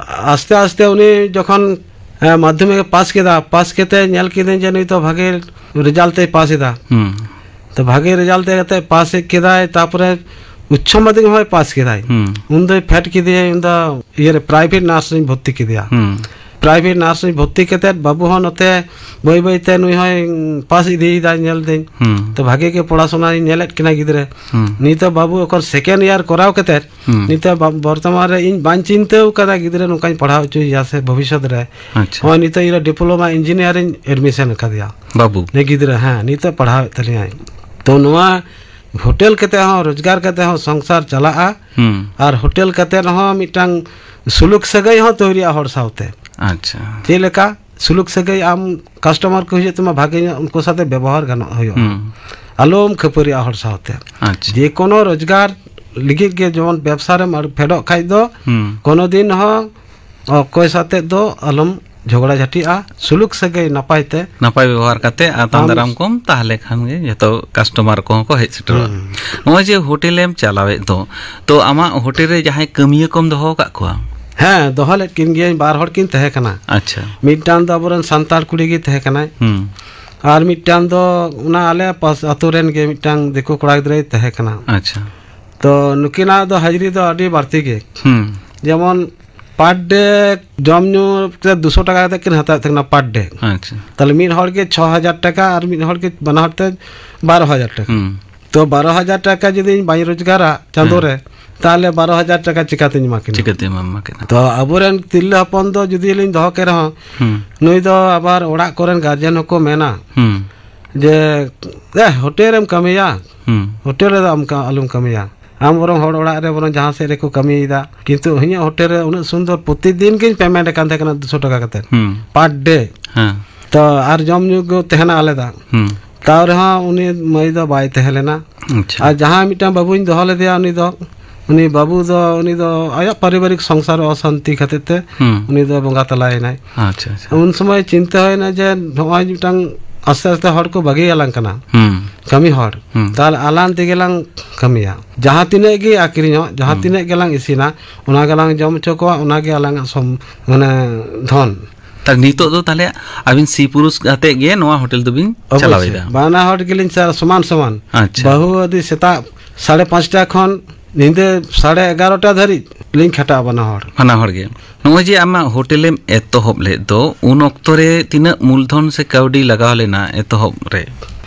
ᱟᱥᱛᱮ ᱟᱥᱛᱮ ᱩᱱᱤ ᱡᱚᱠᱷᱚᱱ, ᱮ, ᱢᱟᱫᱽᱫᱷᱚᱢᱤᱠ ᱮ ᱯᱟᱥ ᱠᱮᱫᱟ, ᱯᱟᱥ ᱠᱟᱛᱮ ᱧᱮᱞ ᱠᱤᱫᱟᱹᱧ ᱡᱮ ᱱᱩᱭ ᱫᱚ ᱵᱷᱟᱜᱮ ᱨᱮᱡᱟᱞᱴ ᱮ ᱯᱟᱥ ᱮᱫᱟ᱾ ᱦᱩᱸ᱾ ᱛᱚ ᱵᱷᱟᱜᱮ ᱨᱮᱡᱟᱞᱴ ᱮ ᱠᱟᱛᱮ ᱯᱟᱥ ᱠᱮᱫᱟᱭ, ᱛᱟᱯᱚᱨᱮ ᱩᱪᱪᱚ ᱢᱟᱫᱽᱫᱷᱚᱢᱤᱠ ᱦᱚᱸᱭ ᱯᱟᱥ ᱠᱮᱫᱟᱭ᱾ ᱦᱩᱸ᱾ ᱩᱱ ᱫᱚᱭ ᱯᱷᱮᱰ ᱠᱮᱫᱮᱭᱟᱭ, ᱩᱱ ᱫᱚ ᱤᱭᱟᱹᱨᱮ ᱯᱨᱟᱭᱵᱷᱮᱴ ᱱᱟᱨᱥ ᱨᱤᱧ ᱵᱷᱚᱨᱛᱤ ᱠᱮᱫᱮᱭᱟ᱾ ᱦᱩᱸ᱾ ᱯᱨᱟᱭᱵᱷᱮᱴ ᱱᱟᱨᱥ ᱨᱤᱧ ᱵᱷᱚᱨᱛᱤ ᱠᱟᱛᱮ ᱵᱟᱹᱵᱩ ᱦᱚᱸ ᱱᱚᱛᱮ ᱵᱟᱹᱭ ᱵᱟᱹᱭ ᱛᱮ ᱱᱩᱭ ᱦᱚᱸᱭ ᱯᱟᱥ ᱤᱫᱤᱭᱮᱫᱟ, ᱧᱮᱞ ᱫᱟᱹᱧ᱾ ᱦᱩᱸ᱾ ᱛᱚ ᱵᱷᱟᱜᱮ ᱜᱮ ᱯᱚᱲᱟᱥᱩᱱᱟᱭ ᱧᱮᱞᱮᱫ ᱠᱤᱱᱟ ᱜᱤᱫᱽᱨᱟᱹ᱾ ᱦᱩᱸ᱾ ᱱᱤᱛᱚᱜ ᱵᱟᱹᱵᱩ ᱮᱠᱷᱚᱱ ᱥᱮᱠᱮᱱᱰ ᱤᱭᱟᱨ ᱠᱚᱨᱟᱣ ᱠᱟᱛᱮ ᱦᱩᱸ᱾ ᱱᱤᱛᱚᱜ ᱵᱟ-, ᱵᱚᱨᱛᱚᱢᱟᱱ ᱨᱮ ᱤᱧ ᱵᱟᱹᱧ ᱪᱤᱱᱛᱟᱹ ᱟᱠᱟᱫᱟ ᱜᱤᱫᱽᱨᱟᱹ ᱱᱚᱝᱠᱟᱧ ᱯᱟᱲᱦᱟᱣ ᱦᱚᱪᱚᱭᱮᱭᱟ ᱥᱮ ᱵᱷᱚᱵᱤᱥᱥᱚᱛ ᱨᱮ᱾ ᱟᱪᱪᱷᱟ᱾ ᱱᱚᱜᱼᱚᱭ ᱱᱤᱛᱚᱜ ᱤᱧ ᱨᱮ ᱰᱤᱯᱞᱳᱢᱟ ᱤᱧᱡᱤᱱᱤᱭᱟᱨᱤᱧ ᱮᱰᱢᱤᱥᱚᱱ ᱟᱠᱟᱫᱮᱭᱟ᱾ ᱵᱟᱹᱵᱩ? ᱱᱩᱭ ᱜᱤᱫᱽᱨᱟᱹ, ᱦᱮᱸ, ᱱᱤᱛᱚᱜ ᱯᱟᱲᱦᱟᱣᱮᱫ ᱛᱟᱞᱤᱧᱟᱭ᱾ ᱛᱚ ᱱᱚᱣᱟ ᱦᱳᱴᱮᱞ ᱠᱟᱛᱮ ᱦᱚᱸ, ᱨᱳᱡᱽᱜᱟᱨ ᱠᱟᱛᱮ ᱦᱚᱸ ᱥᱚᱝᱥᱟᱨ ᱪᱟᱞᱟᱜᱼᱟ᱾ ᱦᱩᱸ᱾ ᱟᱨ ᱦᱳᱴᱮᱞ ᱠᱟᱛᱮ ᱨᱮᱦᱚᱸ ᱢᱤᱫᱴᱟᱝ ᱥᱩᱞᱩᱠ ᱥᱟᱹᱜᱟᱹᱭ ᱦᱚᱸ ᱛᱳᱭᱨᱤᱜᱼᱟ ᱦᱚᱲ ᱥᱟᱶᱛᱮ᱾ ᱟᱪᱪᱷᱟ᱾ ᱪᱮᱫ ᱞᱮᱠᱟ? ᱥᱩᱞᱩᱠ ᱥᱟᱹᱜᱟᱹᱭ, ᱟᱢ ᱠᱟᱥᱴᱚᱢᱟᱨ ᱠᱚ ᱦᱤᱡᱩᱜ ᱛᱟᱢᱟ, ᱵᱷᱟᱜᱮ ᱧᱚᱜ ᱩᱱᱠᱩ ᱥᱟᱶᱛᱮ ᱵᱮᱵᱚᱦᱟᱨ ᱜᱟᱱᱚᱜ ᱦᱩᱭᱩᱜᱼᱟ᱾ ᱦᱩᱸ᱾ ᱟᱞᱚᱢ ᱠᱷᱟᱹᱯᱟᱹᱨᱤᱜᱼᱟ ᱦᱚᱲ ᱥᱟᱶᱛᱮ᱾ ᱟᱪᱪᱷᱟ᱾ ᱡᱮ ᱠᱳᱱᱳ ᱨᱳᱡᱽᱜᱟᱨ ᱞᱟᱹᱜᱤᱫ ᱜᱮ ᱡᱮᱢᱚᱱ ᱵᱮᱵᱽᱥᱟ ᱨᱮᱢ ᱟᱲ-, ᱯᱷᱮᱰᱚᱜ ᱠᱷᱟᱡ ᱫᱚ ᱦᱩᱸ᱾ ᱠᱳᱱᱳ ᱫᱤᱱ ᱦᱚᱸ ᱚᱠᱚᱭ ᱥᱟᱛᱮ ᱫᱚ ᱟᱞᱚᱢ ᱡᱷᱚᱜᱽᱲᱟ ᱡᱷᱟᱹᱴᱤᱜᱼᱟ, ᱥᱩᱞᱩᱠ ᱥᱟᱹᱜᱟᱹᱭ ᱱᱟᱯᱟᱭ ᱛᱮ᱾ ᱱᱟᱯᱟᱭ ᱵᱮᱵᱚᱦᱟᱨ ᱠᱟᱛᱮ ᱟᱛᱟᱝ ᱟᱢ ᱫᱟᱨᱟᱢ ᱠᱚᱢ, ᱛᱟᱦᱚᱞᱮ ᱠᱷᱟᱱ ᱜᱮ ᱡᱚᱛᱚ ᱠᱟᱥᱴᱚᱢᱟᱨ ᱠᱚᱦᱚᱸ ᱠᱚ ᱦᱮᱡ ᱥᱮᱴᱮᱨᱚᱜᱼᱟ᱾ ᱦᱩᱸ᱾ ᱱᱚᱜᱼᱚᱭ ᱡᱮ ᱦᱳᱴᱮᱞᱮᱢ ᱪᱟᱞᱟᱣᱮᱫ ᱫᱚ, ᱛᱚ ᱟᱢᱟᱜ ᱦᱳᱴᱮᱞ ᱨᱮ ᱡᱟᱦᱟᱸᱭ ᱠᱟᱹᱢᱤᱭᱟᱹ ᱠᱚᱢ ᱫᱚᱦᱚ ᱟᱠᱟᱫ ᱠᱚᱣᱟ? ᱦᱮᱸ, ᱫᱚᱦᱚ ᱞᱮᱫ ᱠᱤᱱ ᱜᱤᱭᱟᱹᱧ, ᱵᱟᱨ ᱦᱚᱲ ᱠᱤᱱ ᱛᱟᱦᱮᱸ ᱠᱟᱱᱟ᱾ ᱟᱪᱪᱷᱟ᱾ ᱢᱤᱫᱴᱟᱝ ᱫᱚ ᱟᱵᱚᱨᱮᱱ ᱥᱟᱱᱛᱟᱲ ᱠᱩᱲᱤ ᱜᱮ ᱛᱟᱦᱮᱸ ᱠᱟᱱᱟᱭ᱾ ᱦᱩᱸ᱾ ᱟᱨ ᱢᱤᱫᱴᱟᱝ ᱫᱚ ᱚᱱᱟ ᱟᱞᱮ ᱯᱟᱥ ᱟᱛᱳ ᱨᱮᱱ ᱜᱮ ᱢᱤᱫᱴᱟᱝ ᱫᱤᱠᱩ ᱠᱚᱲᱟ ᱜᱤᱫᱽᱨᱟᱹᱭ ᱛᱟᱦᱮᱸ ᱠᱟᱱᱟ᱾ ᱟᱪᱪᱷᱟ᱾ ᱛᱚ ᱱᱩᱠᱤᱱᱟᱜ ᱫᱚ ᱦᱟᱡᱽᱨᱤ ᱫᱚ ᱟᱹᱰᱤ ᱵᱟᱹᱲᱛᱤ ᱜᱮ᱾ ᱦᱩᱸ᱾ ᱡᱮᱢᱚᱱ ᱯᱟᱨ ᱰᱮ ᱡᱚᱢ ᱧᱩ ᱛᱮ ᱫᱩᱥᱚ ᱴᱟᱠᱟ ᱠᱟᱛᱮ ᱠᱤᱱ ᱦᱟᱛᱟᱣᱮᱫ ᱛᱟᱦᱮᱸ ᱠᱟᱱᱟ ᱯᱟᱨ ᱰᱮ᱾ ᱟᱪᱪᱷᱟ᱾ ᱛᱟᱦᱞᱮ ᱢᱤᱫ ᱦᱚᱲ ᱜᱮ ᱪᱷᱚ ᱦᱟᱡᱟᱨ ᱴᱟᱠᱟ ᱟᱨ ᱢᱤᱫ ᱦᱚᱲ ᱜᱮ ᱵᱟᱱᱟ ᱦᱚᱲ ᱛᱮ ᱵᱟᱨᱚ ᱦᱟᱡᱟᱨ ᱴᱟᱠᱟ᱾ ᱦᱩᱸ᱾ ᱛᱚ ᱵᱟᱨᱚ ᱦᱟᱡᱟᱨ ᱴᱟᱠᱟ ᱡᱩᱫᱤ ᱤᱧ ᱵᱟᱹᱧ ᱨᱳᱡᱽᱜᱟᱨᱟ ᱪᱟᱸᱫᱳ ᱦᱮᱸ᱾ ᱨᱮ, ᱛᱟᱦᱞᱮ ᱵᱟᱨᱚ ᱦᱟᱡᱟᱨ ᱴᱟᱠᱟ ᱪᱤᱠᱟᱛᱤᱧ ᱮᱢᱟ ᱠᱤᱱᱟ? ᱪᱤᱠᱟᱹᱛᱮᱢ ᱮᱢᱟ ᱠᱤᱱᱟ? ᱛᱚ ᱟᱵᱚᱨᱮᱱ ᱛᱤᱨᱞᱟᱹ ᱦᱚᱯᱚᱱ ᱫᱚ ᱡᱩᱫᱤ ᱞᱤᱧ ᱫᱚᱦᱚ ᱠᱮ ᱨᱮᱦᱚᱸ, ᱦᱩᱸ᱾ ᱱᱩᱭ ᱫᱚ ᱟᱵᱟᱨ ᱚᱲᱟᱜ ᱠᱚᱨᱮᱱ ᱜᱟᱨᱡᱮᱱ ᱦᱚᱸᱠᱚ ᱢᱮᱱᱟ ᱦᱩᱸ᱾ ᱡᱮ, "ᱮ, ᱦᱳᱴᱮᱞ ᱨᱮᱢ ᱠᱟᱹᱢᱤᱭᱟ? ᱦᱩᱸ᱾ ᱦᱳᱴᱮᱞ ᱨᱮᱫᱚ ᱟᱢ ᱠᱟ-, ᱟᱞᱚᱢ ᱠᱟᱹᱢᱤᱭᱟ᱾ ᱟᱢ ᱵᱚᱨᱚᱝ ᱦᱚᱲ ᱚᱲᱟᱜ ᱨᱮ ᱵᱚᱨᱚᱝ ᱡᱟᱦᱟᱸ ᱥᱮᱫ ᱨᱮᱠᱚ ᱠᱟᱹᱢᱤᱭᱮᱫᱟ, ᱠᱤᱱᱛᱩ ᱤᱧᱟᱹᱜ ᱦᱳᱴᱮᱞ ᱨᱮ ᱩᱱᱟᱹᱜ ᱥᱩᱱᱫᱚᱨ ᱯᱨᱚᱛᱤᱫᱤᱱ ᱜᱤᱧ ᱯᱮᱢᱮᱱᱴ ᱠᱟᱱ ᱛᱟᱦᱮᱸ ᱠᱟᱱᱟ ᱫᱩᱥᱚ ᱴᱟᱠᱟ ᱠᱟᱛᱮ ᱦᱩᱸ᱾ ᱯᱟᱨ ᱰᱮ᱾ ᱦᱮᱸ᱾ ᱛᱚ ᱟᱨ ᱡᱚᱢ ᱧᱩ ᱠᱚ ᱛᱟᱦᱮᱱᱟ ᱟᱞᱟᱫᱟ᱾ ᱦᱩᱸ᱾ ᱛᱟᱣ ᱨᱮᱦᱚᱸ ᱩᱱᱤ ᱢᱟᱹᱭ ᱫᱚ ᱵᱟᱭ ᱛᱟᱦᱮᱸ ᱞᱮᱱᱟ᱾ ᱟᱪᱪᱷᱟ᱾ ᱟᱨ ᱡᱟᱦᱟᱸᱭ ᱢᱤᱫᱴᱟᱝ ᱵᱟᱹᱵᱩᱧ ᱫᱚᱦᱚ ᱞᱮᱫᱮᱭᱟ, ᱩᱱᱤ ᱫᱚ, ᱩᱱᱤ ᱵᱟᱹᱵᱩ ᱫᱚ, ᱩᱱᱤ ᱫᱚ ᱟᱭᱟᱜ ᱯᱟᱨᱤᱵᱟᱨᱤᱠ ᱥᱚᱝᱥᱟᱨ ᱚᱥᱟᱱᱛᱤ ᱠᱷᱟᱹᱛᱤᱨ ᱛᱮ ᱦᱩᱸ᱾ ᱩᱱᱤ ᱫᱚ ᱵᱚᱸᱜᱟ ᱛᱟᱞᱟᱭᱮᱱᱟᱭ᱾ ᱟᱪᱪᱷᱟ, ᱟᱪᱪᱷᱟ᱾ ᱩᱱ ᱥᱚᱢᱚᱭ ᱪᱤᱱᱛᱟᱹ ᱦᱩᱭᱱᱟ ᱡᱮ ᱱᱚᱜᱼᱚᱭ ᱢᱤᱫᱴᱟᱝ ᱟᱥᱛᱮ ᱟᱥᱛᱮ ᱦᱚᱲ ᱠᱚ ᱵᱟᱹᱜᱤ ᱟᱞᱟᱝ ᱠᱟᱱᱟ᱾ ᱦᱩᱸ᱾ ᱠᱟᱹᱢᱤ ᱦᱚᱲ᱾ ᱦᱩᱸ᱾ ᱛᱟᱦᱞᱮ ᱟᱞᱟᱝ ᱛᱮᱜᱮ ᱞᱟᱝ ᱠᱟᱹᱢᱤᱭᱟ᱾ ᱡᱟᱦᱟᱸ ᱛᱤᱱᱟᱹᱜ ᱜᱮ ᱟᱹᱠᱷᱨᱤᱧᱚᱜ, ᱡᱟᱦᱟᱸ ᱦᱩᱸ᱾ ᱛᱤᱱᱟᱹᱜ ᱜᱮᱞᱟᱝ ᱤᱥᱤᱱᱟ, ᱚᱱᱟ ᱜᱮᱞᱟᱝ ᱡᱚᱢ ᱦᱚᱪᱚ ᱠᱚᱣᱟ, ᱚᱱᱟ ᱜᱮ ᱟᱞᱟᱝᱟᱜ ᱥᱚᱢ-, ᱢᱟᱱᱮ ᱫᱷᱚᱱ᱾ ᱛᱟᱦᱞᱮ ᱱᱤᱛᱚᱜ ᱫᱚ ᱛᱟᱦᱞᱮ ᱟᱹᱵᱤᱱ ᱥᱤ ᱯᱩᱨᱩᱥ ᱠᱟᱛᱮ ᱜᱮ ᱱᱚᱣᱟ ᱦᱳᱴᱮᱞ ᱫᱚᱵᱤᱱ ᱚᱵᱚᱥᱥᱳᱭ᱾ ᱪᱟᱞᱟᱣᱮᱫᱟ? ᱵᱟᱱᱟ ᱦᱚᱲ ᱜᱮᱞᱤᱧ ᱪᱟ-, ᱥᱚᱢᱟᱱ ᱥᱚᱢᱟᱱ᱾ ᱟᱪᱪᱷᱟ᱾ ᱵᱟᱹᱦᱩ ᱟᱹᱫᱤ ᱥᱮᱛᱟᱜ ᱥᱟᱲᱮ ᱯᱟᱸᱪᱴᱟ ᱠᱷᱚᱱ ᱧᱤᱫᱟᱹ ᱥᱟᱲᱮ ᱮᱜᱟᱨᱚᱴᱟ ᱫᱷᱟᱹᱨᱤᱡ ᱞᱤᱧ ᱠᱷᱟᱴᱟᱜᱼᱟ ᱵᱟᱱᱟ ᱦᱚᱲ᱾ ᱵᱟᱱᱟ ᱦᱚᱲ ᱜᱮ᱾ ᱱᱚᱜᱼᱚᱭ ᱡᱮ ᱟᱢᱟᱜ ᱦᱳᱴᱮᱞᱮᱢ ᱮᱛᱚᱦᱚᱵ ᱞᱮᱫ ᱫᱚ, ᱩᱱ ᱚᱠᱛᱚ ᱨᱮ ᱛᱤᱱᱟᱹᱜ ᱢᱩᱞᱫᱷᱚᱱ ᱥᱮ ᱠᱟᱹᱣᱰᱤ ᱞᱟᱜᱟᱣ ᱞᱮᱱᱟ ᱮᱛᱚᱦᱚᱵ ᱨᱮ?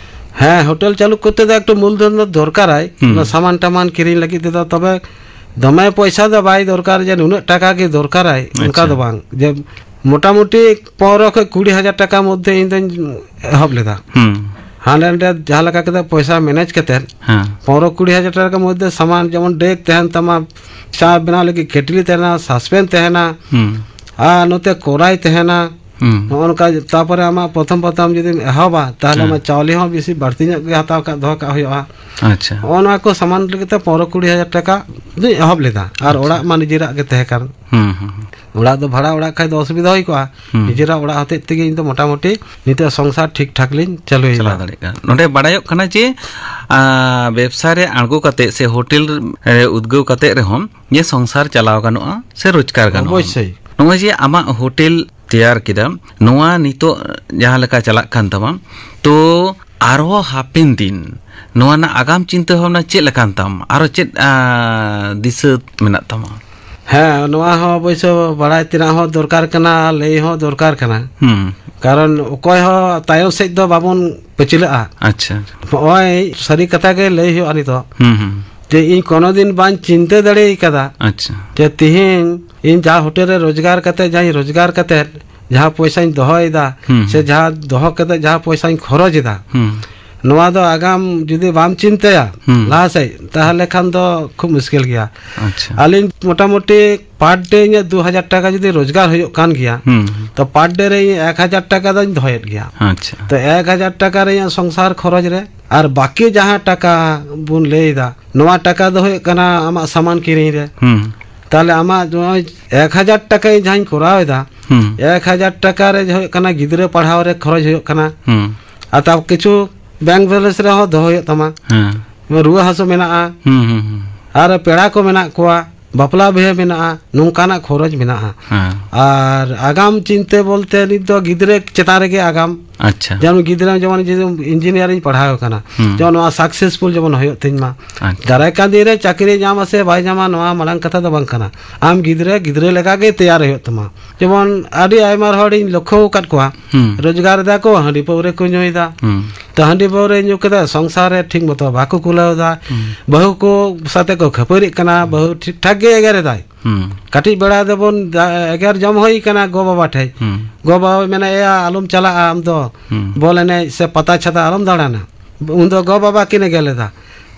ᱦᱮᱸ, ᱦᱳᱴᱮᱞ ᱪᱟᱹᱞᱩ ᱠᱚᱨᱛᱮ ᱫᱚ ᱮᱠᱴᱩ ᱢᱩᱞᱫᱷᱚᱱ ᱫᱚ ᱫᱚᱨᱠᱟᱨᱟᱭ, ᱦᱩᱸ᱾ ᱚᱱᱟ ᱥᱟᱢᱟᱱ ᱴᱟᱢᱟᱱ ᱠᱤᱨᱤᱧ ᱞᱟᱹᱜᱤᱫ ᱛᱮᱫᱚ᱾ ᱛᱚᱵᱮ ᱫᱚᱢᱮ ᱯᱚᱭᱥᱟ ᱫᱚ ᱵᱟᱭ ᱫᱚᱨᱠᱟᱨ ᱡᱮ ᱱᱩᱱᱟᱹᱜ ᱴᱟᱠᱟ ᱜᱮ ᱫᱚᱨᱠᱟᱨᱟᱭ, ᱚᱱᱠᱟ ᱟᱪᱪᱷᱟ᱾ ᱫᱚ ᱵᱟᱝ᱾ ᱡᱮ ᱢᱚᱴᱟᱢᱩᱴᱤ ᱯᱚᱱᱨᱚ ᱠᱷᱚᱱ ᱠᱩᱲᱤ ᱦᱟᱡᱟᱨ ᱴᱟᱠᱟ ᱢᱚᱫᱽᱫᱷᱮ ᱤᱧ ᱫᱚᱧ ᱮᱦᱚᱵ ᱞᱮᱫᱟ᱾ ᱦᱩᱸ᱾ ᱦᱟᱸᱰᱮ ᱱᱟᱰᱮ ᱡᱟᱦᱟᱸ ᱞᱮᱠᱟ ᱠᱟᱛᱮ ᱯᱚᱭᱥᱟ ᱢᱮᱱᱮᱡᱽ ᱠᱟᱛᱮ ᱦᱮᱸ᱾ ᱯᱚᱱᱨᱚ ᱠᱩᱲᱤ ᱦᱟᱡᱟᱨ ᱴᱟᱠᱟ ᱢᱚᱫᱽᱫᱷᱮ ᱥᱟᱢᱟᱱ ᱡᱮᱢᱚᱱ ᱰᱮᱠ ᱛᱟᱦᱮᱱ ᱛᱟᱢᱟ, ᱪᱟ ᱵᱮᱱᱟᱣ ᱞᱟᱹᱜᱤᱫ ᱠᱮᱴᱞᱤ ᱛᱟᱦᱮᱱᱟ, ᱥᱟᱥᱯᱮᱱ ᱛᱟᱦᱮᱱᱟ, ᱦᱩᱸ᱾ ᱟᱨ ᱱᱚᱛᱮ ᱠᱚᱨᱟᱭ ᱛᱟᱦᱮᱱᱟ᱾ ᱦᱩᱸ᱾ ᱱᱚᱜᱼᱚ ᱱᱚᱝᱠᱟ᱾ ᱛᱟᱯᱚᱨᱮ ᱟᱢᱟᱜ ᱯᱨᱚᱛᱷᱚᱢ ᱯᱨᱚᱛᱷᱚᱢ ᱡᱩᱫᱤᱢ ᱮᱦᱚᱵᱟ, ᱛᱟᱦᱞᱮ ᱦᱮᱸ᱾ ᱟᱢᱟᱜ ᱪᱟᱣᱞᱮ ᱦᱚᱸ ᱵᱮᱥᱤ ᱵᱟᱹᱲᱛᱤ ᱧᱚᱜ ᱜᱮ ᱦᱟᱛᱟᱣ ᱠᱟᱜ, ᱫᱚᱦᱚ ᱠᱟᱜ ᱦᱩᱭᱩᱜᱼᱟ᱾ ᱟᱪᱪᱷᱟ᱾ ᱱᱚᱜᱼᱚ ᱱᱚᱣᱟ ᱠᱚ ᱥᱟᱢᱟᱱ ᱞᱟᱹᱜᱤᱫ ᱛᱮ ᱯᱚᱱᱨᱚ ᱠᱩᱲᱤ ᱦᱟᱡᱟᱨ ᱴᱟᱠᱟ ᱫᱚᱧ ᱮᱦᱚᱵ ᱞᱮᱫᱟ᱾ ᱟᱨ ᱟᱪᱪᱷᱟ᱾ ᱚᱲᱟᱜ ᱢᱟ ᱱᱤᱡᱮᱨᱟᱜ ᱜᱮ ᱛᱟᱦᱮᱸ ᱠᱟᱱ᱾ ᱦᱩᱸ, ᱦᱩᱸ, ᱦᱩᱸ᱾ ᱚᱲᱟᱜ ᱫᱚ ᱵᱷᱟᱲᱟ ᱚᱲᱟᱜ ᱠᱷᱟᱡ ᱫᱚ ᱚᱥᱩᱵᱤᱫᱷᱟ ᱦᱩᱭ ᱠᱚᱜᱼᱟ᱾ ᱦᱩᱸ᱾ ᱱᱤᱡᱮᱨᱟᱜ ᱚᱲᱟᱜ ᱦᱚᱛᱮᱡ ᱛᱮᱜᱮ ᱤᱧ ᱫᱚ ᱢᱚᱴᱟᱢᱩᱴᱤ ᱱᱤᱛᱚᱜ ᱥᱚᱝᱥᱟᱨ ᱴᱷᱤᱠ ᱴᱷᱟᱠ ᱞᱤᱧ ᱪᱟᱹᱞᱩᱭᱮᱫᱟ᱾ ᱪᱟᱞᱟᱣ ᱫᱟᱲᱮᱭᱟᱜ ᱠᱟᱱᱟ᱾ ᱱᱚᱰᱮ ᱵᱟᱲᱟᱭᱚᱜ ᱠᱟᱱᱟ ᱡᱮ, ᱟ, ᱵᱮᱵᱽᱥᱟ ᱨᱮ ᱟᱬᱜᱚ ᱠᱟᱛᱮ ᱥᱮ ᱦᱳᱴᱮᱞ ᱨᱮ ᱩᱫᱽᱜᱟᱹᱣ ᱠᱟᱛᱮ ᱨᱮᱦᱚᱸ ᱡᱮ ᱥᱚᱝᱥᱟᱨ ᱪᱟᱞᱟᱣ ᱜᱟᱱᱚᱜᱼᱟ ᱥᱮ ᱨᱳᱡᱽᱜᱟᱨ ᱜᱟᱱᱚᱜᱼᱟ᱾ ᱚᱵᱚᱥᱥᱳᱭ᱾ ᱱᱚᱜᱼᱚᱭ ᱡᱮ ᱟᱢᱟᱜ ᱦᱳᱴᱮᱞ ᱛᱮᱭᱟᱨ ᱠᱮᱫᱟ, ᱱᱚᱣᱟ ᱱᱤᱛᱚᱜ ᱡᱟᱦᱟᱸ ᱞᱮᱠᱟ ᱪᱟᱞᱟᱜ ᱠᱟᱱ ᱛᱟᱢᱟ, ᱛᱚ ᱟᱨᱦᱚᱸ ᱦᱟᱯᱮᱱ ᱫᱤᱱ ᱱᱚᱣᱟ ᱨᱮᱱᱟᱜ ᱟᱜᱟᱢ ᱪᱤᱱᱛᱟᱹ ᱵᱷᱟᱵᱽᱱᱟ ᱪᱮᱫ ᱞᱮᱠᱟᱱ ᱛᱟᱢ? ᱟᱨᱚ ᱪᱮᱫ, ᱟ, ᱫᱤᱥᱟᱹ ᱢᱮᱱᱟᱜ ᱛᱟᱢᱟ? ᱦᱮᱸ, ᱱᱚᱣᱟ ᱦᱚᱸ ᱚᱵᱚᱥᱥᱳᱭ ᱵᱟᱲᱟᱭ ᱛᱮᱱᱟᱜ ᱦᱚᱸ ᱫᱚᱨᱠᱟᱨ ᱠᱟᱱᱟ, ᱞᱟᱹᱭ ᱦᱚᱸ ᱫᱚᱨᱠᱟᱨ ᱠᱟᱱᱟ᱾ ᱦᱩᱸ᱾ ᱠᱟᱨᱚᱱ ᱚᱠᱚᱭ ᱦᱚᱸ ᱛᱟᱭᱚᱢ ᱥᱮᱫ ᱫᱚ ᱵᱟᱵᱚᱱ ᱯᱟᱹᱪᱷᱞᱟᱹᱜᱼᱟ᱾ ᱟᱪᱪᱷᱟ᱾ ᱱᱚᱜᱼᱚᱭ ᱥᱟᱹᱨᱤ ᱠᱟᱛᱷᱟ ᱜᱮ ᱞᱟᱹᱭ ᱦᱩᱭᱩᱜᱼᱟ ᱱᱤᱛᱚᱜ, ᱦᱩᱸ, ᱦᱩᱸ᱾ ᱡᱮ ᱤᱧ ᱠᱳᱱᱳ ᱫᱤᱱ ᱵᱟᱹᱧ ᱪᱤᱱᱛᱟᱹ ᱫᱟᱲᱮ ᱠᱟᱫᱟ ᱟᱪᱪᱷᱟ᱾ ᱡᱮ ᱛᱤᱦᱤᱧ ᱤᱧ ᱡᱟᱦᱟᱸ ᱦᱳᱴᱮᱞ ᱨᱮ ᱨᱳᱡᱽᱜᱟᱨ ᱠᱟᱛᱮ, ᱡᱟᱦᱟᱸᱧ ᱨᱳᱡᱽᱜᱟᱨ ᱠᱟᱛᱮ, ᱡᱟᱦᱟᱸ ᱯᱚᱭᱥᱟᱧ ᱫᱚᱦᱚᱭᱮᱫᱟ, ᱦᱩᱸ, ᱥᱮ ᱦᱩᱸ᱾ ᱡᱟᱦᱟᱸ ᱫᱚᱦᱚ ᱠᱟᱛᱮ ᱡᱟᱦᱟᱸ ᱯᱚᱭᱥᱟᱧ ᱠᱷᱚᱨᱚᱪ ᱮᱫᱟ, ᱦᱩᱸ᱾ ᱱᱚᱣᱟ ᱫᱚ ᱟᱜᱟᱢ ᱡᱩᱫᱤ ᱵᱟᱢ ᱪᱤᱱᱛᱟᱹᱭᱟ ᱦᱩᱸ᱾ ᱞᱟᱦᱟ ᱥᱮᱫ, ᱛᱟᱦᱚᱞᱮ ᱠᱷᱟᱱ ᱫᱚ ᱠᱷᱩᱵ ᱢᱩᱥᱠᱤᱞ ᱜᱮᱭᱟ᱾ ᱟᱪᱪᱷᱟ᱾ ᱟᱹᱞᱤᱧ ᱢᱚᱴᱟᱢᱩᱴᱤ per day ᱤᱧᱟᱹᱜ ᱫᱩ ᱦᱟᱡᱟᱨ ᱴᱟᱠᱟ ᱡᱩᱫᱤ ᱨᱳᱡᱽᱜᱟᱨ ᱦᱩᱭᱩᱜ ᱠᱟᱱ ᱜᱮᱭᱟ, ᱦᱩᱸ᱾ ᱛᱚ per day ᱨᱮ ᱤᱧ ᱮᱠ ᱦᱟᱡᱟᱨ ᱴᱟᱠᱟ ᱫᱚᱧ ᱫᱚᱦᱚᱭᱮᱫ ᱜᱮᱭᱟ᱾ ᱟᱪᱪᱷᱟ᱾ ᱛᱚ ᱮᱠ ᱦᱟᱡᱟᱨ ᱴᱟᱠᱟ ᱨᱮ ᱤᱧᱟᱹᱜ ᱥᱚᱝᱥᱟᱨ ᱠᱷᱚᱨᱚᱪ ᱨᱮ, ᱟᱨ ᱵᱟᱹᱠᱤ ᱡᱟᱦᱟᱸ ᱴᱟᱠᱟ ᱵᱚᱱ ᱞᱟᱹᱭ ᱮᱫᱟ, ᱱᱚᱣᱟ ᱴᱟᱠᱟ ᱫᱚ ᱦᱩᱭᱩᱜ ᱠᱟᱱᱟ ᱟᱢᱟᱜ ᱥᱟᱢᱟᱱ ᱠᱤᱨᱤᱧ ᱨᱮ᱾ ᱦᱩᱸ᱾ ᱛᱟᱦᱞᱮ ᱟᱢᱟᱜ ᱱᱚᱜᱼᱚᱭ ᱮᱠ ᱦᱟᱡᱟᱨ ᱴᱟᱠᱟ ᱤᱧ ᱡᱟᱦᱟᱸᱧ ᱠᱚᱨᱟᱣ ᱮᱫᱟ, ᱦᱩᱸ᱾ ᱮᱠ ᱦᱟᱡᱟᱨ ᱴᱟᱠᱟ ᱨᱮ ᱦᱩᱭᱩᱜ ᱠᱟᱱᱟ ᱜᱤᱫᱽᱨᱟᱹ ᱯᱟᱲᱦᱟᱣ ᱨᱮ ᱠᱷᱚᱨᱚᱪ ᱦᱩᱭᱩᱜ ᱠᱟᱱᱟ, ᱦᱩᱸ᱾ ᱟᱨ ᱛᱟᱣ ᱠᱤᱪᱷᱩ bank balance ᱨᱮᱦᱚᱸ ᱫᱚᱦᱚ ᱦᱩᱭᱩᱜ ᱛᱟᱢᱟ᱾ ᱦᱮᱸ᱾ ᱨᱩᱣᱟᱹ ᱦᱟᱹᱥᱩ ᱢᱮᱱᱟᱜᱼᱟ, ᱦᱩᱸ, ᱦᱩᱸ, ᱦᱩᱸ᱾ ᱟᱨ ᱯᱮᱲᱟ ᱠᱚ ᱢᱮᱱᱟᱜ ᱠᱚᱣᱟ, ᱵᱟᱯᱞᱟ ᱵᱤᱦᱟᱹ ᱢᱮᱱᱟᱜᱼᱟ, ᱱᱚᱝᱠᱟᱱᱟᱜ ᱠᱷᱚᱨᱚᱪ ᱢᱮᱱᱟᱜᱼᱟ᱾ ᱦᱮᱸ᱾ ᱟᱨ ᱟᱜᱟᱢ ᱪᱤᱱᱛᱟᱹ ᱵᱚᱞᱛᱮ ᱱᱤᱛ ᱫᱚ ᱜᱤᱫᱽᱨᱟᱹ ᱪᱮᱛᱟᱱ ᱨᱮᱜᱮ ᱟᱜᱟᱢ᱾ ᱟᱪᱪᱷᱟ᱾ ᱡᱮᱢᱚᱱ ᱜᱤᱫᱽᱨᱟᱹ ᱡᱮᱢᱚᱱ ᱡᱩᱫᱤ engineer ᱤᱧ ᱯᱟᱲᱦᱟᱣ ᱠᱟᱱᱟ, ᱦᱩᱸ᱾ ᱡᱮᱢᱚᱱ ᱱᱚᱣᱟ successful ᱡᱮᱢᱚᱱ ᱦᱩᱭᱩᱜ ᱛᱤᱧ ᱢᱟ᱾ ᱟᱪᱪᱷᱟ᱾ ᱫᱟᱨᱟᱭ ᱠᱟᱱ ᱫᱤᱱ ᱨᱮ ᱪᱟᱹᱠᱨᱤ ᱧᱟᱢᱟ ᱥᱮ ᱵᱟᱭ ᱧᱟᱢᱟ, ᱱᱚᱣᱟ ᱢᱟᱲᱟᱝ ᱠᱟᱛᱷᱟ ᱫᱚ ᱵᱟᱝ ᱠᱟᱱᱟ᱾ ᱟᱢ ᱜᱤᱫᱽᱨᱟᱹ, ᱜᱤᱫᱽᱨᱟᱹ ᱞᱮᱠᱟ ᱜᱮ ᱛᱮᱭᱟᱨ ᱦᱩᱭᱩᱜ ᱛᱟᱢᱟ᱾ ᱡᱮᱢᱚᱱ ᱟᱹᱰᱤ ᱟᱭᱢᱟ ᱦᱚᱲᱤᱧ ᱞᱚᱠᱠᱷᱚ ᱟᱠᱟᱫ ᱠᱚᱣᱟ, ᱦᱩᱸ᱾ ᱨᱳᱡᱽᱜᱟᱨ ᱮᱫᱟ ᱠᱚ, ᱦᱟᱺᱰᱤ ᱯᱟᱹᱣᱨᱟᱹ ᱠᱚ ᱧᱩᱭᱮᱫᱟ᱾ ᱦᱩᱸ᱾ ᱛᱚ ᱦᱟᱺᱰᱤ ᱯᱟᱹᱣᱨᱟᱹ ᱧᱩ ᱠᱟᱛᱮ ᱥᱚᱝᱥᱟᱨ ᱨᱮ ᱴᱷᱤᱠ ᱢᱚᱛᱚ ᱵᱟᱠᱚ ᱠᱩᱞᱟᱹᱣ ᱮᱫᱟ᱾ ᱦᱩᱸ᱾ ᱵᱟᱹᱦᱩ ᱠᱚ ᱥᱟᱛᱮ ᱠᱚ ᱠᱷᱟᱹᱯᱟᱹᱨᱤᱜ ᱠᱟᱱᱟ, ᱵᱟᱹᱦᱩ ᱴᱷᱤᱠ ᱴᱷᱟᱠ ᱜᱮ ᱮᱜᱮᱨ ᱮᱫᱟᱭ᱾ ᱦᱩᱸ᱾ ᱠᱟᱹᱴᱤᱡ ᱵᱮᱲᱟ ᱫᱚᱵᱚᱱ ᱫᱟ-, ᱮᱜᱮᱨ ᱡᱚᱢ ᱦᱩᱭ ᱠᱟᱱᱟ ᱜᱚ ᱵᱟᱵᱟ ᱴᱷᱮᱡ᱾ ᱦᱩᱸ᱾ ᱜᱚ ᱵᱟᱵᱟ ᱢᱮᱱᱟ, "ᱮᱭᱟ, ᱟᱞᱚᱢ ᱪᱟᱞᱟᱜᱼᱟ ᱟᱢ ᱫᱚ, ᱦᱩᱸ᱾ ᱵᱚᱞ ᱮᱱᱮᱡ ᱥᱮ ᱯᱟᱛᱟ ᱪᱷᱟᱛᱟ ᱟᱞᱚᱢ ᱫᱟᱬᱟᱱᱟ᱾" ᱩᱱ ᱫᱚ ᱜᱚ ᱵᱟᱵᱟ ᱠᱤᱱ ᱮᱜᱮᱨ ᱞᱮᱫᱟ᱾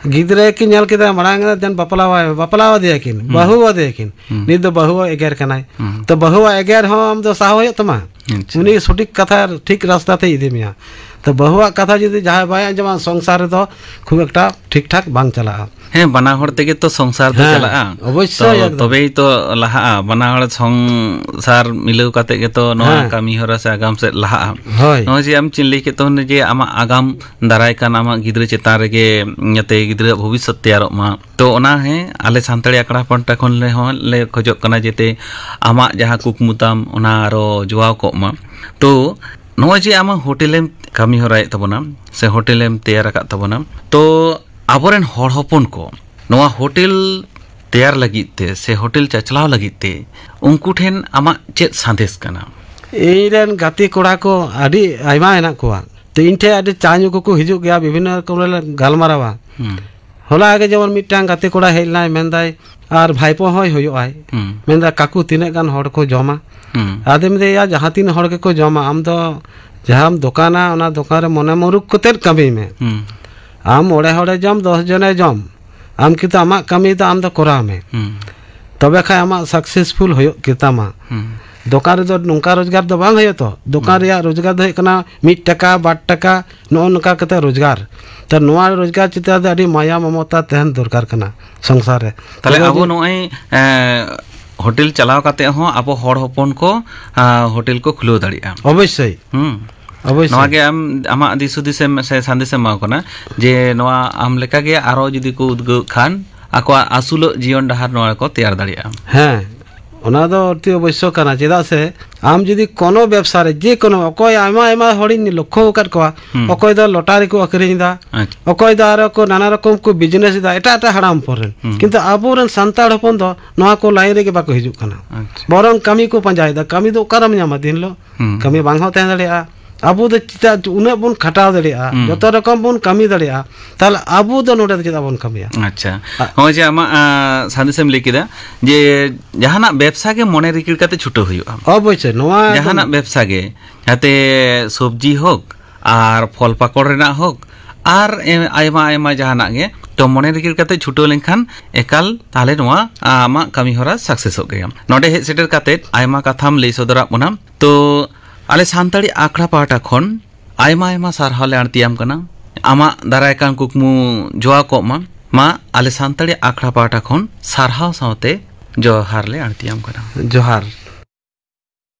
ᱜᱤᱫᱽᱨᱟᱹ ᱠᱤᱱ ᱧᱮᱞ ᱠᱮᱫᱟ ᱢᱟᱲᱟᱝ ᱨᱮ, ᱫᱮᱱ ᱵᱟᱯᱞᱟᱣᱟᱭ, ᱵᱟᱯᱞᱟ ᱟᱫᱮᱭᱟ ᱠᱤᱱ, ᱦᱩᱸ᱾ ᱵᱟᱹᱦᱩ ᱟᱫᱮᱭᱟ ᱠᱤᱱ᱾ ᱦᱩᱸ᱾ ᱱᱤᱛ ᱫᱚ ᱵᱟᱹᱦᱩ ᱮᱜᱮᱨ ᱠᱟᱱᱟᱭ᱾ ᱦᱩᱸ᱾ ᱛᱚ ᱵᱟᱹᱦᱩᱣᱟᱜ ᱮᱜᱮᱨ ᱦᱚᱸ ᱟᱢ ᱫᱚ ᱥᱟᱦᱟᱣ ᱦᱩᱭᱩᱜ ᱛᱟᱢᱟ᱾ ᱟᱪᱪᱷᱟ᱾ ᱩᱱᱤ ᱥᱚᱴᱷᱤᱠ ᱠᱟᱛᱷᱟ, ᱴᱷᱤᱠ ᱨᱟᱥᱛᱟ ᱛᱮᱭ ᱤᱫᱤ ᱢᱮᱭᱟ᱾ ᱛᱚ, ᱵᱟᱹᱦᱩᱣᱟᱜ ᱠᱟᱛᱷᱟ ᱡᱩᱫᱤ ᱡᱟᱦᱟᱸᱭ ᱵᱟᱭ ᱟᱸᱡᱚᱢᱟ, ᱥᱚᱝᱥᱟᱨ ᱨᱮᱫᱚ ᱠᱷᱩᱵ ᱮᱠᱴᱟ ᱴᱷᱤᱠ ᱴᱷᱟᱠ ᱵᱟᱝ ᱪᱟᱞᱟᱜᱼᱟ᱾ ᱦᱮᱸ, ᱵᱟᱱᱟ ᱦᱚᱲ ᱛᱮᱜᱮ ᱛᱚ ᱥᱚᱝᱥᱟᱨ ᱫᱚ ᱦᱮᱸ, ᱪᱟᱞᱟᱜᱼᱟ᱾ ᱚᱵᱚᱥᱥᱳᱭ, ᱛᱚ, ᱮᱠᱫᱚᱢ᱾ ᱛᱚᱵᱮᱭ ᱛᱚ ᱞᱟᱦᱟᱜᱼᱟ᱾ ᱵᱟᱱᱟ ᱦᱚᱲ ᱥᱚᱝᱥᱟᱨ ᱢᱤᱞᱟᱹᱣ ᱠᱟᱛᱮ ᱜᱮᱛᱚ ᱱᱚᱣᱟ ᱦᱮᱸ᱾ ᱠᱟᱹᱢᱤ ᱦᱚᱨᱟ ᱥᱮ ᱟᱜᱟᱢ ᱥᱮᱫ ᱞᱟᱦᱟᱜᱼᱟ᱾ ᱦᱳᱭ᱾ ᱱᱚᱜᱼᱚᱭ ᱡᱮ ᱟᱢ ᱪᱮᱫ ᱞᱟᱹᱭ ᱠᱮᱫ ᱛᱟᱵᱚᱱᱟ ᱡᱮ ᱟᱢᱟᱜ ᱟᱜᱟᱢ ᱫᱟᱨᱟᱭ ᱠᱟᱱ ᱟᱢᱟᱜ ᱜᱤᱫᱽᱨᱟᱹ ᱪᱮᱛᱟᱱ ᱨᱮᱜᱮ, ᱡᱟᱛᱮ ᱜᱤᱫᱽᱨᱟᱹᱣᱟᱜ ᱵᱷᱚᱵᱤᱥᱥᱚᱛ ᱛᱮᱭᱟᱨᱚᱜ ᱢᱟ᱾ ᱛᱚ, ᱚᱱᱟ ᱦᱮᱸ, ᱟᱞᱮ ᱥᱟᱱᱛᱟᱲᱤ ᱟᱠᱷᱲᱟ ᱯᱟᱦᱴᱟ ᱠᱷᱚᱱ ᱞᱮ ᱦᱚᱸ ᱞᱮ ᱠᱷᱚᱡᱚᱜ ᱠᱟᱱᱟ ᱡᱟᱛᱮ ᱟᱢᱟᱜ ᱡᱟᱦᱟᱸ ᱠᱩᱠᱢᱩ ᱛᱟᱢ, ᱚᱱᱟ ᱟᱨᱚ ᱡᱚᱣᱟᱣ ᱠᱚᱜ ᱢᱟ᱾ ᱛᱚ, ᱱᱚᱜᱼᱚᱭ ᱡᱮ ᱟᱢᱟᱜ ᱦᱳᱴᱮᱞᱮᱢ ᱠᱟᱹᱢᱤ ᱦᱚᱨᱟᱭᱮᱫ ᱛᱟᱵᱚᱱᱟ ᱥᱮ ᱦᱳᱴᱮᱞᱮᱢ ᱛᱮᱭᱟᱨ ᱟᱠᱟᱫ ᱛᱟᱵᱚᱱᱟ, ᱛᱚ, ᱟᱵᱚᱨᱮᱱ ᱦᱚᱲ ᱦᱚᱯᱚᱱ ᱠᱚ ᱱᱚᱣᱟ ᱦᱳᱴᱮᱞ ᱛᱮᱭᱟᱨ ᱞᱟᱹᱜᱤᱫ ᱛᱮ ᱥᱮ ᱦᱳᱴᱮᱞ ᱪᱟᱪᱞᱟᱣ ᱞᱟᱹᱜᱤᱫ ᱛᱮ ᱩᱱᱠᱩ ᱴᱷᱮᱱ ᱟᱢᱟᱜ ᱪᱮᱫ ᱥᱟᱸᱫᱮᱥ ᱠᱟᱱᱟ? ᱤᱧ ᱨᱮᱱ ᱜᱟᱛᱮ ᱠᱚᱲᱟ ᱠᱚ ᱟᱹᱰᱤ ᱟᱭᱢᱟ ᱦᱮᱱᱟᱜ ᱠᱚᱣᱟ᱾ ᱛᱚ, ᱤᱧ ᱴᱷᱮᱱ ᱟᱹᱰᱤ ᱪᱟ ᱧᱩ ᱠᱚᱠᱚ ᱦᱤᱡᱩᱜ ᱜᱮᱭᱟ, ᱵᱤᱵᱷᱤᱱᱱᱚ ᱨᱚᱠᱚᱢ ᱞᱮ ᱜᱟᱞᱢᱟᱨᱟᱣᱟ᱾ ᱦᱩᱸ᱾ ᱦᱚᱞᱟ ᱜᱮ ᱡᱮᱢᱚᱱ ᱢᱤᱫᱴᱟᱝ ᱜᱟᱛᱮ ᱠᱚᱲᱟ ᱦᱮᱡ ᱞᱮᱱᱟᱭ, ᱢᱮᱱᱫᱟᱭ, ᱟᱨ ᱵᱷᱟᱭᱯᱳ ᱦᱚᱸᱭ ᱦᱩᱭᱩᱜᱼᱟᱭ᱾ ᱦᱩᱸ᱾ ᱢᱮᱱᱫᱟ, "ᱠᱟᱠᱩ, ᱛᱤᱱᱟᱹᱜ ᱜᱟᱱ ᱦᱚᱲ ᱠᱚ ᱡᱚᱢᱟ?" ᱦᱩᱸ᱾ ᱟᱫᱚᱧ ᱢᱮᱱᱫᱟ, "ᱭᱟ, ᱡᱟᱦᱟᱸ ᱛᱤᱱ ᱦᱚᱲ ᱜᱮᱠᱚ ᱡᱚᱢᱟ, ᱟᱢ ᱫᱚ ᱡᱟᱦᱟᱸᱢ ᱫᱚᱠᱟᱱᱟ, ᱚᱱᱟ ᱫᱚᱠᱟᱱ ᱨᱮ ᱢᱚᱱᱮ ᱢᱩᱨᱩᱠ ᱠᱟᱛᱮᱫ ᱠᱟᱹᱢᱤ ᱢᱮ᱾ ᱦᱩᱸ᱾ ᱟᱢ ᱢᱚᱬᱮ ᱦᱚᱲᱮ ᱡᱚᱢ, ᱫᱚᱥ ᱡᱚᱱᱮ ᱡᱚᱢ, ᱟᱢ ᱠᱤᱱᱛᱩ ᱟᱢᱟᱜ ᱠᱟᱹᱢᱤ ᱫᱚ ᱟᱢ ᱫᱚ ᱠᱚᱨᱟᱣ ᱢᱮ᱾ ᱦᱩᱸ᱾ ᱛᱚᱵᱮ ᱠᱷᱟᱱ ᱟᱢᱟᱜ ᱥᱟᱠᱥᱮᱥᱯᱷᱩᱞ ᱦᱩᱭᱩᱜ ᱜᱮᱛᱟᱢᱟ᱾" ᱦᱩᱸ᱾ ᱫᱚᱠᱟᱱ ᱨᱮᱫᱚ ᱱᱚᱝᱠᱟ ᱨᱳᱡᱽᱜᱟᱨ ᱫᱚ ᱵᱟᱝ ᱦᱩᱭᱩᱜᱼᱟ ᱛᱚ᱾ ᱫᱚᱠᱟᱱ ᱦᱩᱸ᱾ ᱨᱮᱭᱟᱜ ᱨᱳᱡᱽᱜᱟᱨ ᱫᱚ ᱦᱩᱭᱩᱜ ᱠᱟᱱᱟ ᱢᱤᱫ ᱴᱟᱠᱟ, ᱵᱟᱨ ᱴᱟᱠᱟ, ᱱᱚᱜᱼᱚ ᱱᱚᱝᱠᱟ ᱠᱟᱛᱮ ᱨᱳᱡᱽᱜᱟᱨ᱾ ᱛᱚ, ᱱᱚᱣᱟ ᱨᱳᱡᱽᱜᱟᱨ ᱪᱮᱛᱟᱱ ᱨᱮ ᱟᱹᱰᱤ ᱢᱟᱭᱟ ᱢᱚᱢᱚᱛᱟ ᱛᱟᱦᱮᱱ ᱫᱚᱨᱠᱟᱨ ᱠᱟᱱᱟ ᱥᱚᱝᱥᱟᱨ ᱨᱮ᱾ ᱛᱟᱦᱞᱮ ᱛᱚᱵᱮ ᱟᱵᱚ ᱡᱮ ᱱᱚᱜᱼᱚᱭ, ᱮᱸ, ᱦᱳᱴᱮᱞ ᱪᱟᱞᱟᱣ ᱠᱟᱛᱮ ᱦᱚᱸ ᱟᱵᱚ ᱦᱚᱲ ᱦᱚᱯᱚᱱ ᱠᱚ, ᱟᱸ, ᱦᱳᱴᱮᱞ ᱠᱚ ᱠᱷᱩᱞᱟᱹᱣ ᱫᱟᱲᱮᱭᱟᱜᱼᱟ᱾ ᱚᱵᱚᱥᱥᱳᱭ᱾ ᱦᱩᱸ᱾ ᱚᱵᱚᱥᱥᱳᱭ᱾ ᱱᱚᱣᱟ ᱜᱮ ᱟᱢ, ᱟᱢᱟᱜ ᱫᱤᱥ ᱦᱩᱫᱤᱥ ᱮᱢ ᱥᱮ ᱥᱟᱸᱫᱮᱥ ᱮᱢ ᱮᱢᱟ ᱠᱚ ᱠᱟᱱᱟ ᱡᱮ ᱱᱚᱣᱟ ᱟᱢ ᱞᱮᱠᱟ ᱜᱮ ᱟᱨᱚ ᱡᱩᱫᱤ ᱠᱚ ᱩᱫᱽᱜᱟᱹᱣ ᱠᱷᱟᱱ ᱟᱠᱚᱣᱟᱜ ᱟᱹᱥᱩᱞᱚᱜ ᱡᱤᱭᱚᱱ ᱰᱟᱦᱟᱨ ᱱᱚᱣᱟ ᱠᱚ ᱛᱮᱭᱟᱨ ᱫᱟᱲᱮᱭᱟᱜᱼᱟ᱾ ᱦᱮᱸ, ᱚᱱᱟ ᱫᱚ ᱚᱛᱤ ᱚᱵᱚᱥᱥᱚ ᱠᱟᱱᱟ᱾ ᱪᱮᱫᱟᱜ ᱥᱮ ᱟᱢ ᱡᱩᱫᱤ ᱠᱳᱱᱳ ᱵᱮᱵᱽᱥᱟ ᱨᱮ, ᱡᱮ ᱠᱳᱱᱳ, ᱚᱠᱚᱭ, ᱟᱭᱢᱟ ᱟᱭᱢᱟ ᱦᱚᱲᱤᱧ ᱞᱚᱠᱠᱷᱚ ᱟᱠᱟᱫ ᱠᱚᱣᱟ, ᱦᱩᱸ᱾ ᱚᱠᱚᱭ ᱫᱚ ᱞᱚᱴᱟᱨᱤ ᱠᱚ ᱟᱹᱠᱷᱨᱤᱧ ᱮᱫᱟ, ᱟᱪᱪᱷᱟ᱾ ᱚᱠᱚᱭ ᱫᱚ ᱟᱨᱚ ᱠᱚ ᱱᱟᱱᱟ ᱨᱚᱠᱚᱢ ᱠᱚ ᱵᱤᱡᱽᱱᱮᱥ ᱮᱫᱟ, ᱮᱴᱟᱜ ᱮᱴᱟᱜ ᱦᱟᱲᱟᱢ ᱦᱚᱯᱚᱱ ᱨᱮᱱ᱾ ᱦᱩᱸ᱾ ᱠᱤᱱᱛᱩ ᱟᱵᱚᱨᱮᱱ ᱥᱟᱱᱛᱟᱲ ᱦᱚᱯᱚᱱ ᱫᱚ ᱱᱚᱣᱟ ᱠᱚ ᱞᱟᱭᱤᱱ ᱨᱮᱜᱮ ᱵᱟᱠᱚ ᱦᱤᱡᱩᱜ ᱠᱟᱱᱟ᱾ ᱟᱪᱪᱷᱟ᱾ ᱵᱚᱨᱚᱝ ᱠᱟᱹᱢᱤ ᱠᱚ ᱯᱟᱸᱡᱟᱭᱮᱫᱟ᱾ ᱠᱟᱹᱢᱤ ᱫᱚ ᱚᱠᱟᱨᱮᱢ ᱧᱟᱢᱟ ᱫᱤᱱ ᱦᱤᱞᱳᱜ? ᱦᱩᱸ᱾ ᱠᱟᱹᱢᱤ ᱵᱟᱝ ᱦᱚᱸ ᱛᱟᱦᱮᱸ ᱫᱟᱲᱮᱭᱟᱜᱼᱟ᱾ ᱟᱵᱚ ᱫᱚ ᱪᱮᱫᱟᱜ ᱩᱱᱟᱹᱜ ᱵᱚᱱ ᱠᱷᱟᱴᱟᱣ ᱫᱟᱲᱮᱭᱟᱜᱼᱟ, ᱦᱩᱸ᱾ ᱡᱚᱛᱚ ᱨᱚᱠᱚᱢ ᱵᱚᱱ ᱠᱟᱹᱢᱤ ᱫᱟᱲᱮᱭᱟᱜᱼᱟ, ᱛᱟᱦᱚᱞᱮ ᱟᱵᱚ ᱫᱚ ᱱᱚᱰᱮ ᱫᱚ ᱪᱮᱫᱟᱜ ᱵᱚᱱ ᱠᱟᱹᱢᱤᱭᱟ? ᱟᱪᱪᱷᱟ, ᱟ- ᱱᱚᱜᱼᱚᱭ ᱡᱮ ᱟᱢᱟᱜ, ᱟ, ᱥᱟᱸᱫᱮᱥᱮᱢ ᱞᱟᱹᱭ ᱠᱮᱫᱟ ᱡᱮ ᱡᱟᱦᱟᱱᱟᱜ ᱵᱮᱵᱽᱥᱟ ᱜᱮ ᱢᱚᱱᱮ ᱨᱤᱠᱤᱲ ᱠᱟᱛᱮ ᱪᱷᱩᱴᱟᱹᱣ ᱦᱩᱭᱩᱜᱼᱟ᱾ ᱚᱵᱚᱥᱥᱳᱭ, ᱱᱚᱣᱟ ᱮᱠᱫᱚᱢ ᱡᱟᱦᱟᱱᱟᱜ ᱵᱮᱵᱽᱥᱟ ᱜᱮ, ᱡᱟᱛᱮ ᱥᱚᱵᱽᱡᱤ ᱦᱳᱠ ᱟᱨ ᱯᱷᱚᱞ ᱯᱟᱠᱚᱲ ᱨᱮᱱᱟᱜ ᱦᱳᱠ ᱟᱨ ᱮ-, ᱟᱭᱢᱟ ᱟᱭᱢᱟ ᱡᱟᱦᱟᱱᱟᱜ ᱜᱮ, ᱛᱚ ᱢᱚᱱᱮ ᱨᱤᱠᱤᱲ ᱠᱟᱛᱮ ᱪᱷᱩᱴᱟᱹᱣ ᱞᱮᱱᱠᱷᱟᱱ ᱮᱠᱟᱞ ᱛᱟᱦᱚᱞᱮ ᱱᱚᱣᱟ ᱟᱢᱟᱜ ᱠᱟᱹᱢᱤ ᱦᱚᱨᱟ ᱥᱟᱠᱥᱮᱥᱚᱜ ᱜᱮᱭᱟ᱾ ᱱᱚᱰᱮ ᱦᱮᱡ ᱥᱮᱴᱮᱨ ᱠᱟᱛᱮ ᱟᱭᱢᱟ ᱠᱟᱛᱷᱟᱢ ᱞᱟᱹᱭ ᱥᱚᱫᱚᱨᱟᱜ ᱵᱚᱱᱟ᱾ ᱛᱚ ᱟᱞᱮ ᱥᱟᱱᱛᱟᱲᱤ ᱟᱠᱷᱲᱟ ᱯᱟᱦᱴᱟ ᱠᱷᱚᱱ ᱟᱭᱢᱟ ᱟᱭᱢᱟ ᱥᱟᱨᱦᱟᱣ ᱞᱮ ᱟᱬᱛᱤᱭᱟᱢ ᱠᱟᱱᱟ᱾ ᱟᱢᱟᱜ ᱫᱟᱨᱟᱭ ᱠᱟᱱ ᱠᱩᱠᱢᱩ ᱡᱚᱣᱟ ᱠᱚᱜ ᱢᱟ᱾ ᱢᱟ, ᱟᱞᱮ ᱥᱟᱱᱛᱟᱲᱤ ᱟᱠᱷᱲᱟ ᱯᱟᱦᱴᱟ ᱠᱷᱚᱱ ᱥᱟᱨᱦᱟᱣ ᱥᱟᱶᱛᱮ ᱡᱚᱦᱟᱨ ᱞᱮ ᱟᱬᱛᱤᱭᱟᱢ ᱠᱟᱱᱟ᱾ ᱡᱚᱦᱟᱨ᱾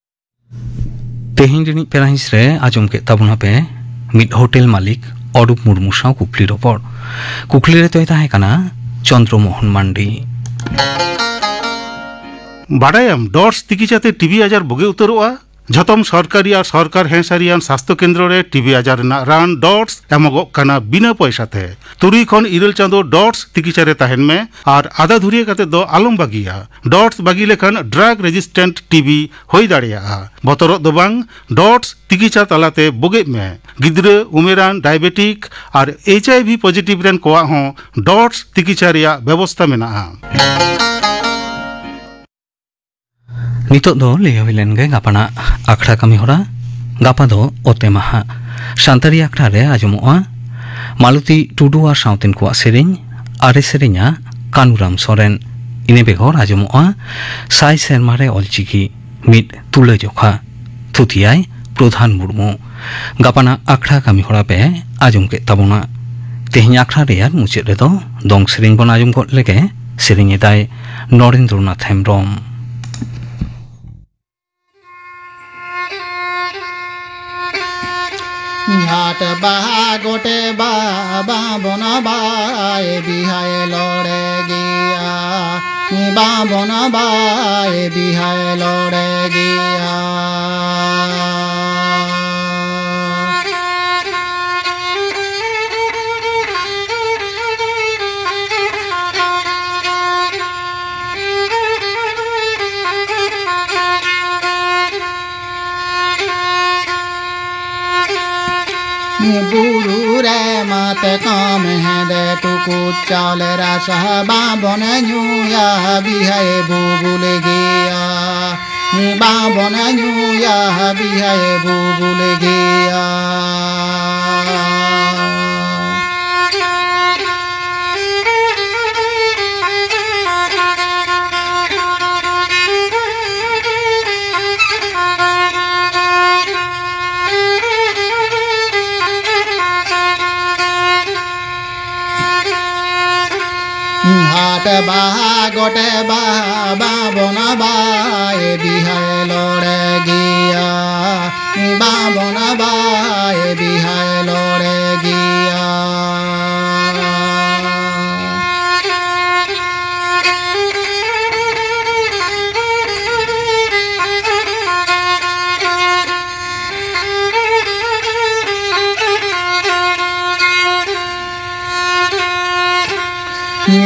ᱛᱮᱦᱮᱧ ᱨᱤᱱᱤᱡ ᱯᱮᱲᱟ ᱦᱤᱸᱥ ᱨᱮ ᱟᱸᱡᱚᱢ ᱠᱮᱫ ᱛᱟᱵᱚᱱᱟ ᱯᱮ ᱢᱤᱫ ᱦᱳᱴᱮᱞ ᱢᱟᱹᱞᱤᱠ ᱚᱰᱩᱯ ᱢᱩᱨᱢᱩ ᱥᱟᱶ ᱠᱩᱠᱞᱤ ᱨᱚᱯᱚᱲ᱾ ᱠᱩᱠᱞᱤ ᱨᱮ ᱫᱚᱭ ᱛᱟᱦᱮᱸ ᱠᱟᱱᱟ ᱪᱚᱱᱫᱨᱚ ᱢᱳᱦᱚᱱ ᱢᱟᱱᱰᱤ᱾ ᱵᱟᱰᱟᱭᱟᱢ, ᱰᱚᱴᱥ ᱛᱤᱠᱤᱪᱟᱛᱮ ᱴᱤᱵᱤ ᱟᱡᱟᱨ ᱵᱩᱜᱤ ᱩᱛᱟᱹᱨᱚᱜᱼᱟ? ᱡᱷᱚᱛᱚᱢ ᱥᱚᱨᱠᱟᱨᱤ ᱟᱨ ᱥᱚᱨᱠᱟᱨ ᱦᱮᱸ ᱥᱟᱹᱨᱤᱭᱟᱱ ᱥᱟᱥᱛᱷᱚ ᱠᱮᱱᱫᱨᱚ ᱨᱮ ᱴᱤᱵᱤ ᱟᱡᱟᱨ ᱨᱮᱱᱟᱜ ᱨᱟᱱ ᱰᱚᱴᱥ ᱮᱢᱚᱜᱚᱜ ᱠᱟᱱᱟ ᱵᱤᱱᱟᱹ ᱯᱚᱭᱥᱟ ᱛᱮ᱾ ᱛᱩᱨᱩᱭ ᱠᱷᱚᱱ ᱤᱨᱟᱹᱞ ᱪᱟᱸᱫᱚ ᱰᱚᱴᱥ ᱛᱤᱠᱤᱪᱟ ᱨᱮ ᱛᱟᱦᱮᱱ ᱢᱮ ᱟᱨ ᱟᱫᱟ ᱫᱷᱩᱨᱤᱭᱟᱹ ᱠᱟᱛᱮ ᱫᱚ ᱟᱞᱚᱢ ᱵᱟᱹᱜᱤᱭᱟ᱾ ᱰᱚᱴᱥ ᱵᱟᱹᱜᱤ ᱞᱮᱠᱷᱟᱱ ᱰᱨᱟᱜ ᱨᱮᱡᱤᱥᱴᱮᱱᱴ ᱴᱤᱵᱤ ᱦᱩᱭ ᱫᱟᱲᱮᱭᱟᱜᱼᱟ᱾ ᱵᱚᱛᱚᱨᱚᱜ ᱫᱚ ᱵᱟᱝ, ᱰᱚᱴᱥ ᱛᱤᱠᱤᱪᱟ ᱛᱟᱞᱟᱛᱮ ᱵᱩᱜᱤᱜ ᱢᱮ᱾ ᱜᱤᱫᱽᱨᱟᱹ, ᱩᱢᱮᱨᱟᱱ, ᱰᱟᱭᱟᱵᱮᱴᱤᱠ ᱟᱨ ᱮᱭᱤᱪ ᱟᱭ ᱵᱷᱤ ᱯᱚᱡᱤᱴᱤᱵᱷ ᱨᱮᱱ ᱠᱚᱣᱟᱜ ᱦᱚᱸ ᱰᱚᱴᱥ ᱛᱤᱠᱤᱪᱟ ᱨᱮᱭᱟᱜ ᱵᱮᱵᱚᱥᱛᱟ ᱢᱮᱱᱟᱜᱼᱟ᱾ ᱱᱤᱛᱚᱜ ᱫᱚ ᱞᱟᱹᱭ ᱦᱩᱭ ᱞᱮᱱ ᱜᱮ ᱜᱟᱯᱟᱱᱟᱜ ᱟᱠᱷᱲᱟ ᱠᱟᱹᱢᱤ ᱦᱚᱨᱟ᱾ ᱜᱟᱯᱟ ᱫᱚ ᱚᱛᱮ ᱢᱟᱦᱟ᱾ ᱥᱟᱱᱛᱟᱲᱤ ᱟᱠᱷᱲᱟ ᱨᱮ ᱟᱸᱡᱚᱢᱚᱜᱼᱟ ᱢᱟᱞᱚᱛᱤ ᱴᱩᱰᱩ ᱟᱨ ᱥᱟᱶᱛᱮᱱ ᱠᱚᱣᱟᱜ ᱥᱮᱨᱮᱧ, ᱟᱨᱮ ᱥᱮᱨᱮᱧᱟ ᱠᱟᱱᱩᱨᱟᱢ ᱥᱚᱨᱮᱱ᱾ ᱤᱱᱟᱹ ᱵᱮᱜᱚᱨ ᱟᱸᱡᱚᱢᱚᱜᱼᱟ ᱥᱟᱭ ᱥᱮᱨᱢᱟ ᱨᱮ ᱚᱞᱪᱤᱠᱤ, ᱢᱤᱫ ᱛᱩᱞᱟᱹᱡᱚᱠᱷᱟ᱾ ᱛᱷᱩᱛᱤᱭᱟᱭ ᱯᱨᱚᱫᱷᱟᱱ ᱢᱩᱨᱢᱩ᱾ ᱜᱟᱯᱟᱱᱟᱜ ᱟᱠᱷᱲᱟ ᱠᱟᱹᱢᱤ ᱦᱚᱨᱟ ᱯᱮ ᱟᱸᱡᱚᱢ ᱠᱮᱫ ᱛᱟᱵᱚᱱᱟ᱾ ᱛᱮᱦᱮᱧ ᱟᱠᱷᱲᱟ ᱨᱮᱭᱟᱜ ᱢᱩᱪᱟᱹᱫ ᱨᱮᱫᱚ ᱫᱚᱝ ᱥᱮᱨᱮᱧ ᱵᱚᱱ ᱟᱸᱡᱚᱢ ᱜᱚᱫ ᱞᱮᱜᱮ᱾ ᱥᱮᱨᱮᱧ ᱮᱫᱟᱭ ᱱᱚᱨᱮᱱᱫᱨᱚᱱᱟᱛᱷ ᱦᱮᱢᱵᱨᱚᱢ᱾ ᱡᱷᱟᱴ ᱵᱟᱦᱟ ᱜᱚᱴᱮ ᱵᱟᱦᱟ ᱵᱟᱵᱚᱱ ᱵᱟᱭ ᱵᱤᱦᱟᱭ ᱞᱚᱲᱮ ᱜᱮᱭᱟ, ᱵᱟᱵᱚᱱ ᱵᱟᱭ ᱵᱤᱦᱟᱭ ᱞᱚᱲᱮ ᱜᱮᱭᱟ᱾ ᱵᱩᱨᱩ ᱨᱮ ᱢᱟᱛᱠᱚᱢ ᱦᱮᱸᱫᱮ ᱴᱩᱠᱩᱡ ᱪᱟᱣᱞᱮ ᱨᱟᱥᱟ ᱵᱟᱵᱚᱱ ᱧᱩᱭᱟ, ᱵᱤᱦᱟᱭ ᱵᱩᱵᱩᱞ ᱜᱮᱭᱟ᱾ ᱵᱟᱵᱚᱱ ᱧᱩᱭᱟ, ᱵᱤᱦᱟᱭ ᱵᱩᱵᱩᱞ ᱜᱮᱭᱟ᱾ ᱦᱟᱴ ᱵᱟᱦᱟ ᱜᱚᱴ ᱵᱟᱦᱟ ᱵᱟᱵᱚᱱ ᱵᱟᱭ ᱵᱤᱦᱟᱭ ᱞᱚᱲᱮ ᱜᱮᱭᱟ, ᱵᱟᱵᱚᱱ ᱵᱟᱭ ᱵᱤᱦᱟᱭ ᱞᱚᱲᱮ ᱜᱮᱭᱟ᱾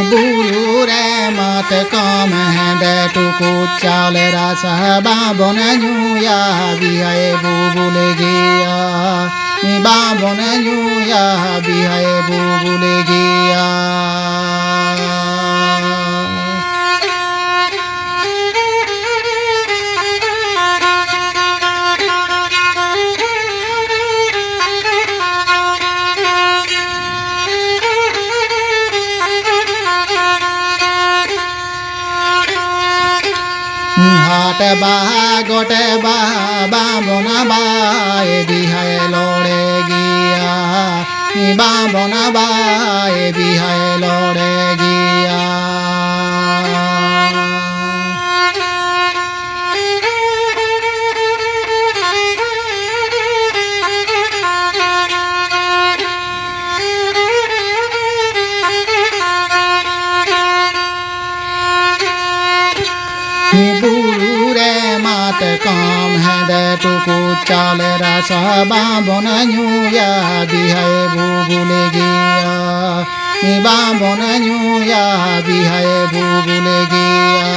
ᱵᱩᱨᱩ ᱨᱮ ᱢᱟᱛᱠᱚᱢ ᱦᱮᱸᱫᱮ ᱴᱩᱠᱩᱡ ᱪᱟᱣᱞᱮ ᱨᱟᱥᱟ ᱵᱟᱵᱚᱱ ᱧᱩᱭᱟ, ᱵᱤᱦᱟᱭ ᱵᱩᱵᱩᱞ ᱜᱮᱭᱟ, ᱵᱟᱵᱚᱱ ᱧᱩᱭᱟ, ᱵᱤᱦᱟᱭ ᱵᱩᱵᱩᱞ ᱜᱮᱭᱟ᱾ ᱦᱟᱴ ᱵᱟᱦᱟ ᱜᱚᱴ ᱵᱟᱦᱟ ᱵᱟᱵᱚᱱ ᱵᱟᱭ ᱵᱤᱦᱟᱭ ᱞᱚᱲᱮ ᱜᱮᱭᱟ, ᱵᱟᱵᱚᱱ ᱵᱟᱭ ᱵᱤᱦᱟᱭ ᱞᱚᱲᱮ ᱜᱮᱭᱟ᱾ ᱵᱩᱨᱩ ᱨᱮ ᱢᱟᱛᱠᱚᱢ ᱦᱮᱸᱫᱮ ᱴᱩᱠᱩᱡ ᱪᱟᱣᱞᱮ ᱨᱟᱥᱟ ᱵᱟᱵᱚᱱ ᱧᱩᱭᱟ, ᱵᱤᱦᱟᱭ ᱵᱩᱵᱩᱞ ᱜᱮᱭᱟ, ᱵᱟᱵᱚᱱ ᱧᱩᱭᱟ, ᱵᱤᱦᱟᱭ ᱵᱩᱵᱩᱞ ᱜᱮᱭᱟ᱾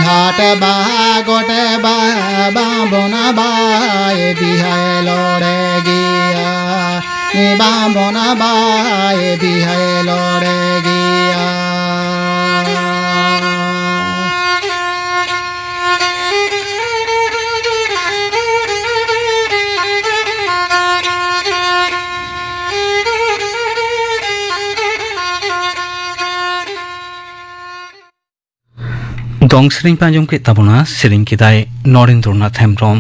ᱦᱟᱴ ᱵᱟᱦᱟ ᱜᱚᱴ ᱵᱟᱦᱟ ᱵᱟᱵᱚᱱ ᱵᱟᱭ ᱵᱤᱦᱟᱭ ᱞᱚᱲᱮ ᱜᱮᱭᱟ, ᱵᱟᱵᱚᱱ ᱵᱟᱭ ᱵᱤᱦᱟᱭ ᱞᱚᱲᱮ ᱜᱮᱭᱟ᱾ ᱫᱚᱝ ᱥᱮᱨᱮᱧ ᱯᱮ ᱟᱸᱡᱚᱢ ᱠᱮᱫ ᱛᱟᱵᱚᱱᱟ, ᱥᱮᱨᱮᱧ ᱠᱮᱫᱟᱭ ᱱᱚᱨᱮᱱᱫᱨᱚᱱᱟᱛᱷ ᱦᱮᱢᱵᱨᱚᱢ᱾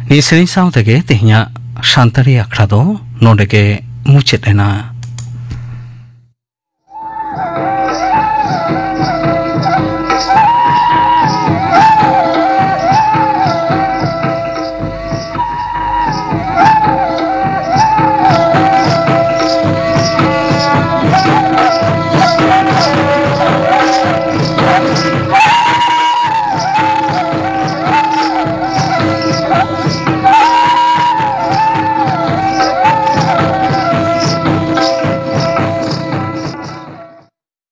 ᱱᱤᱭᱟᱹ ᱥᱮᱨᱮᱧ ᱥᱟᱶ ᱛᱮᱜᱮ ᱛᱮᱦᱮᱧᱟᱜ ᱥᱟᱱᱛᱟᱲᱤ ᱟᱠᱷᱲᱟ ᱫᱚ ᱱᱚᱰᱮ ᱜᱮ ᱢᱩᱪᱟᱹᱫ ᱮᱱᱟ᱾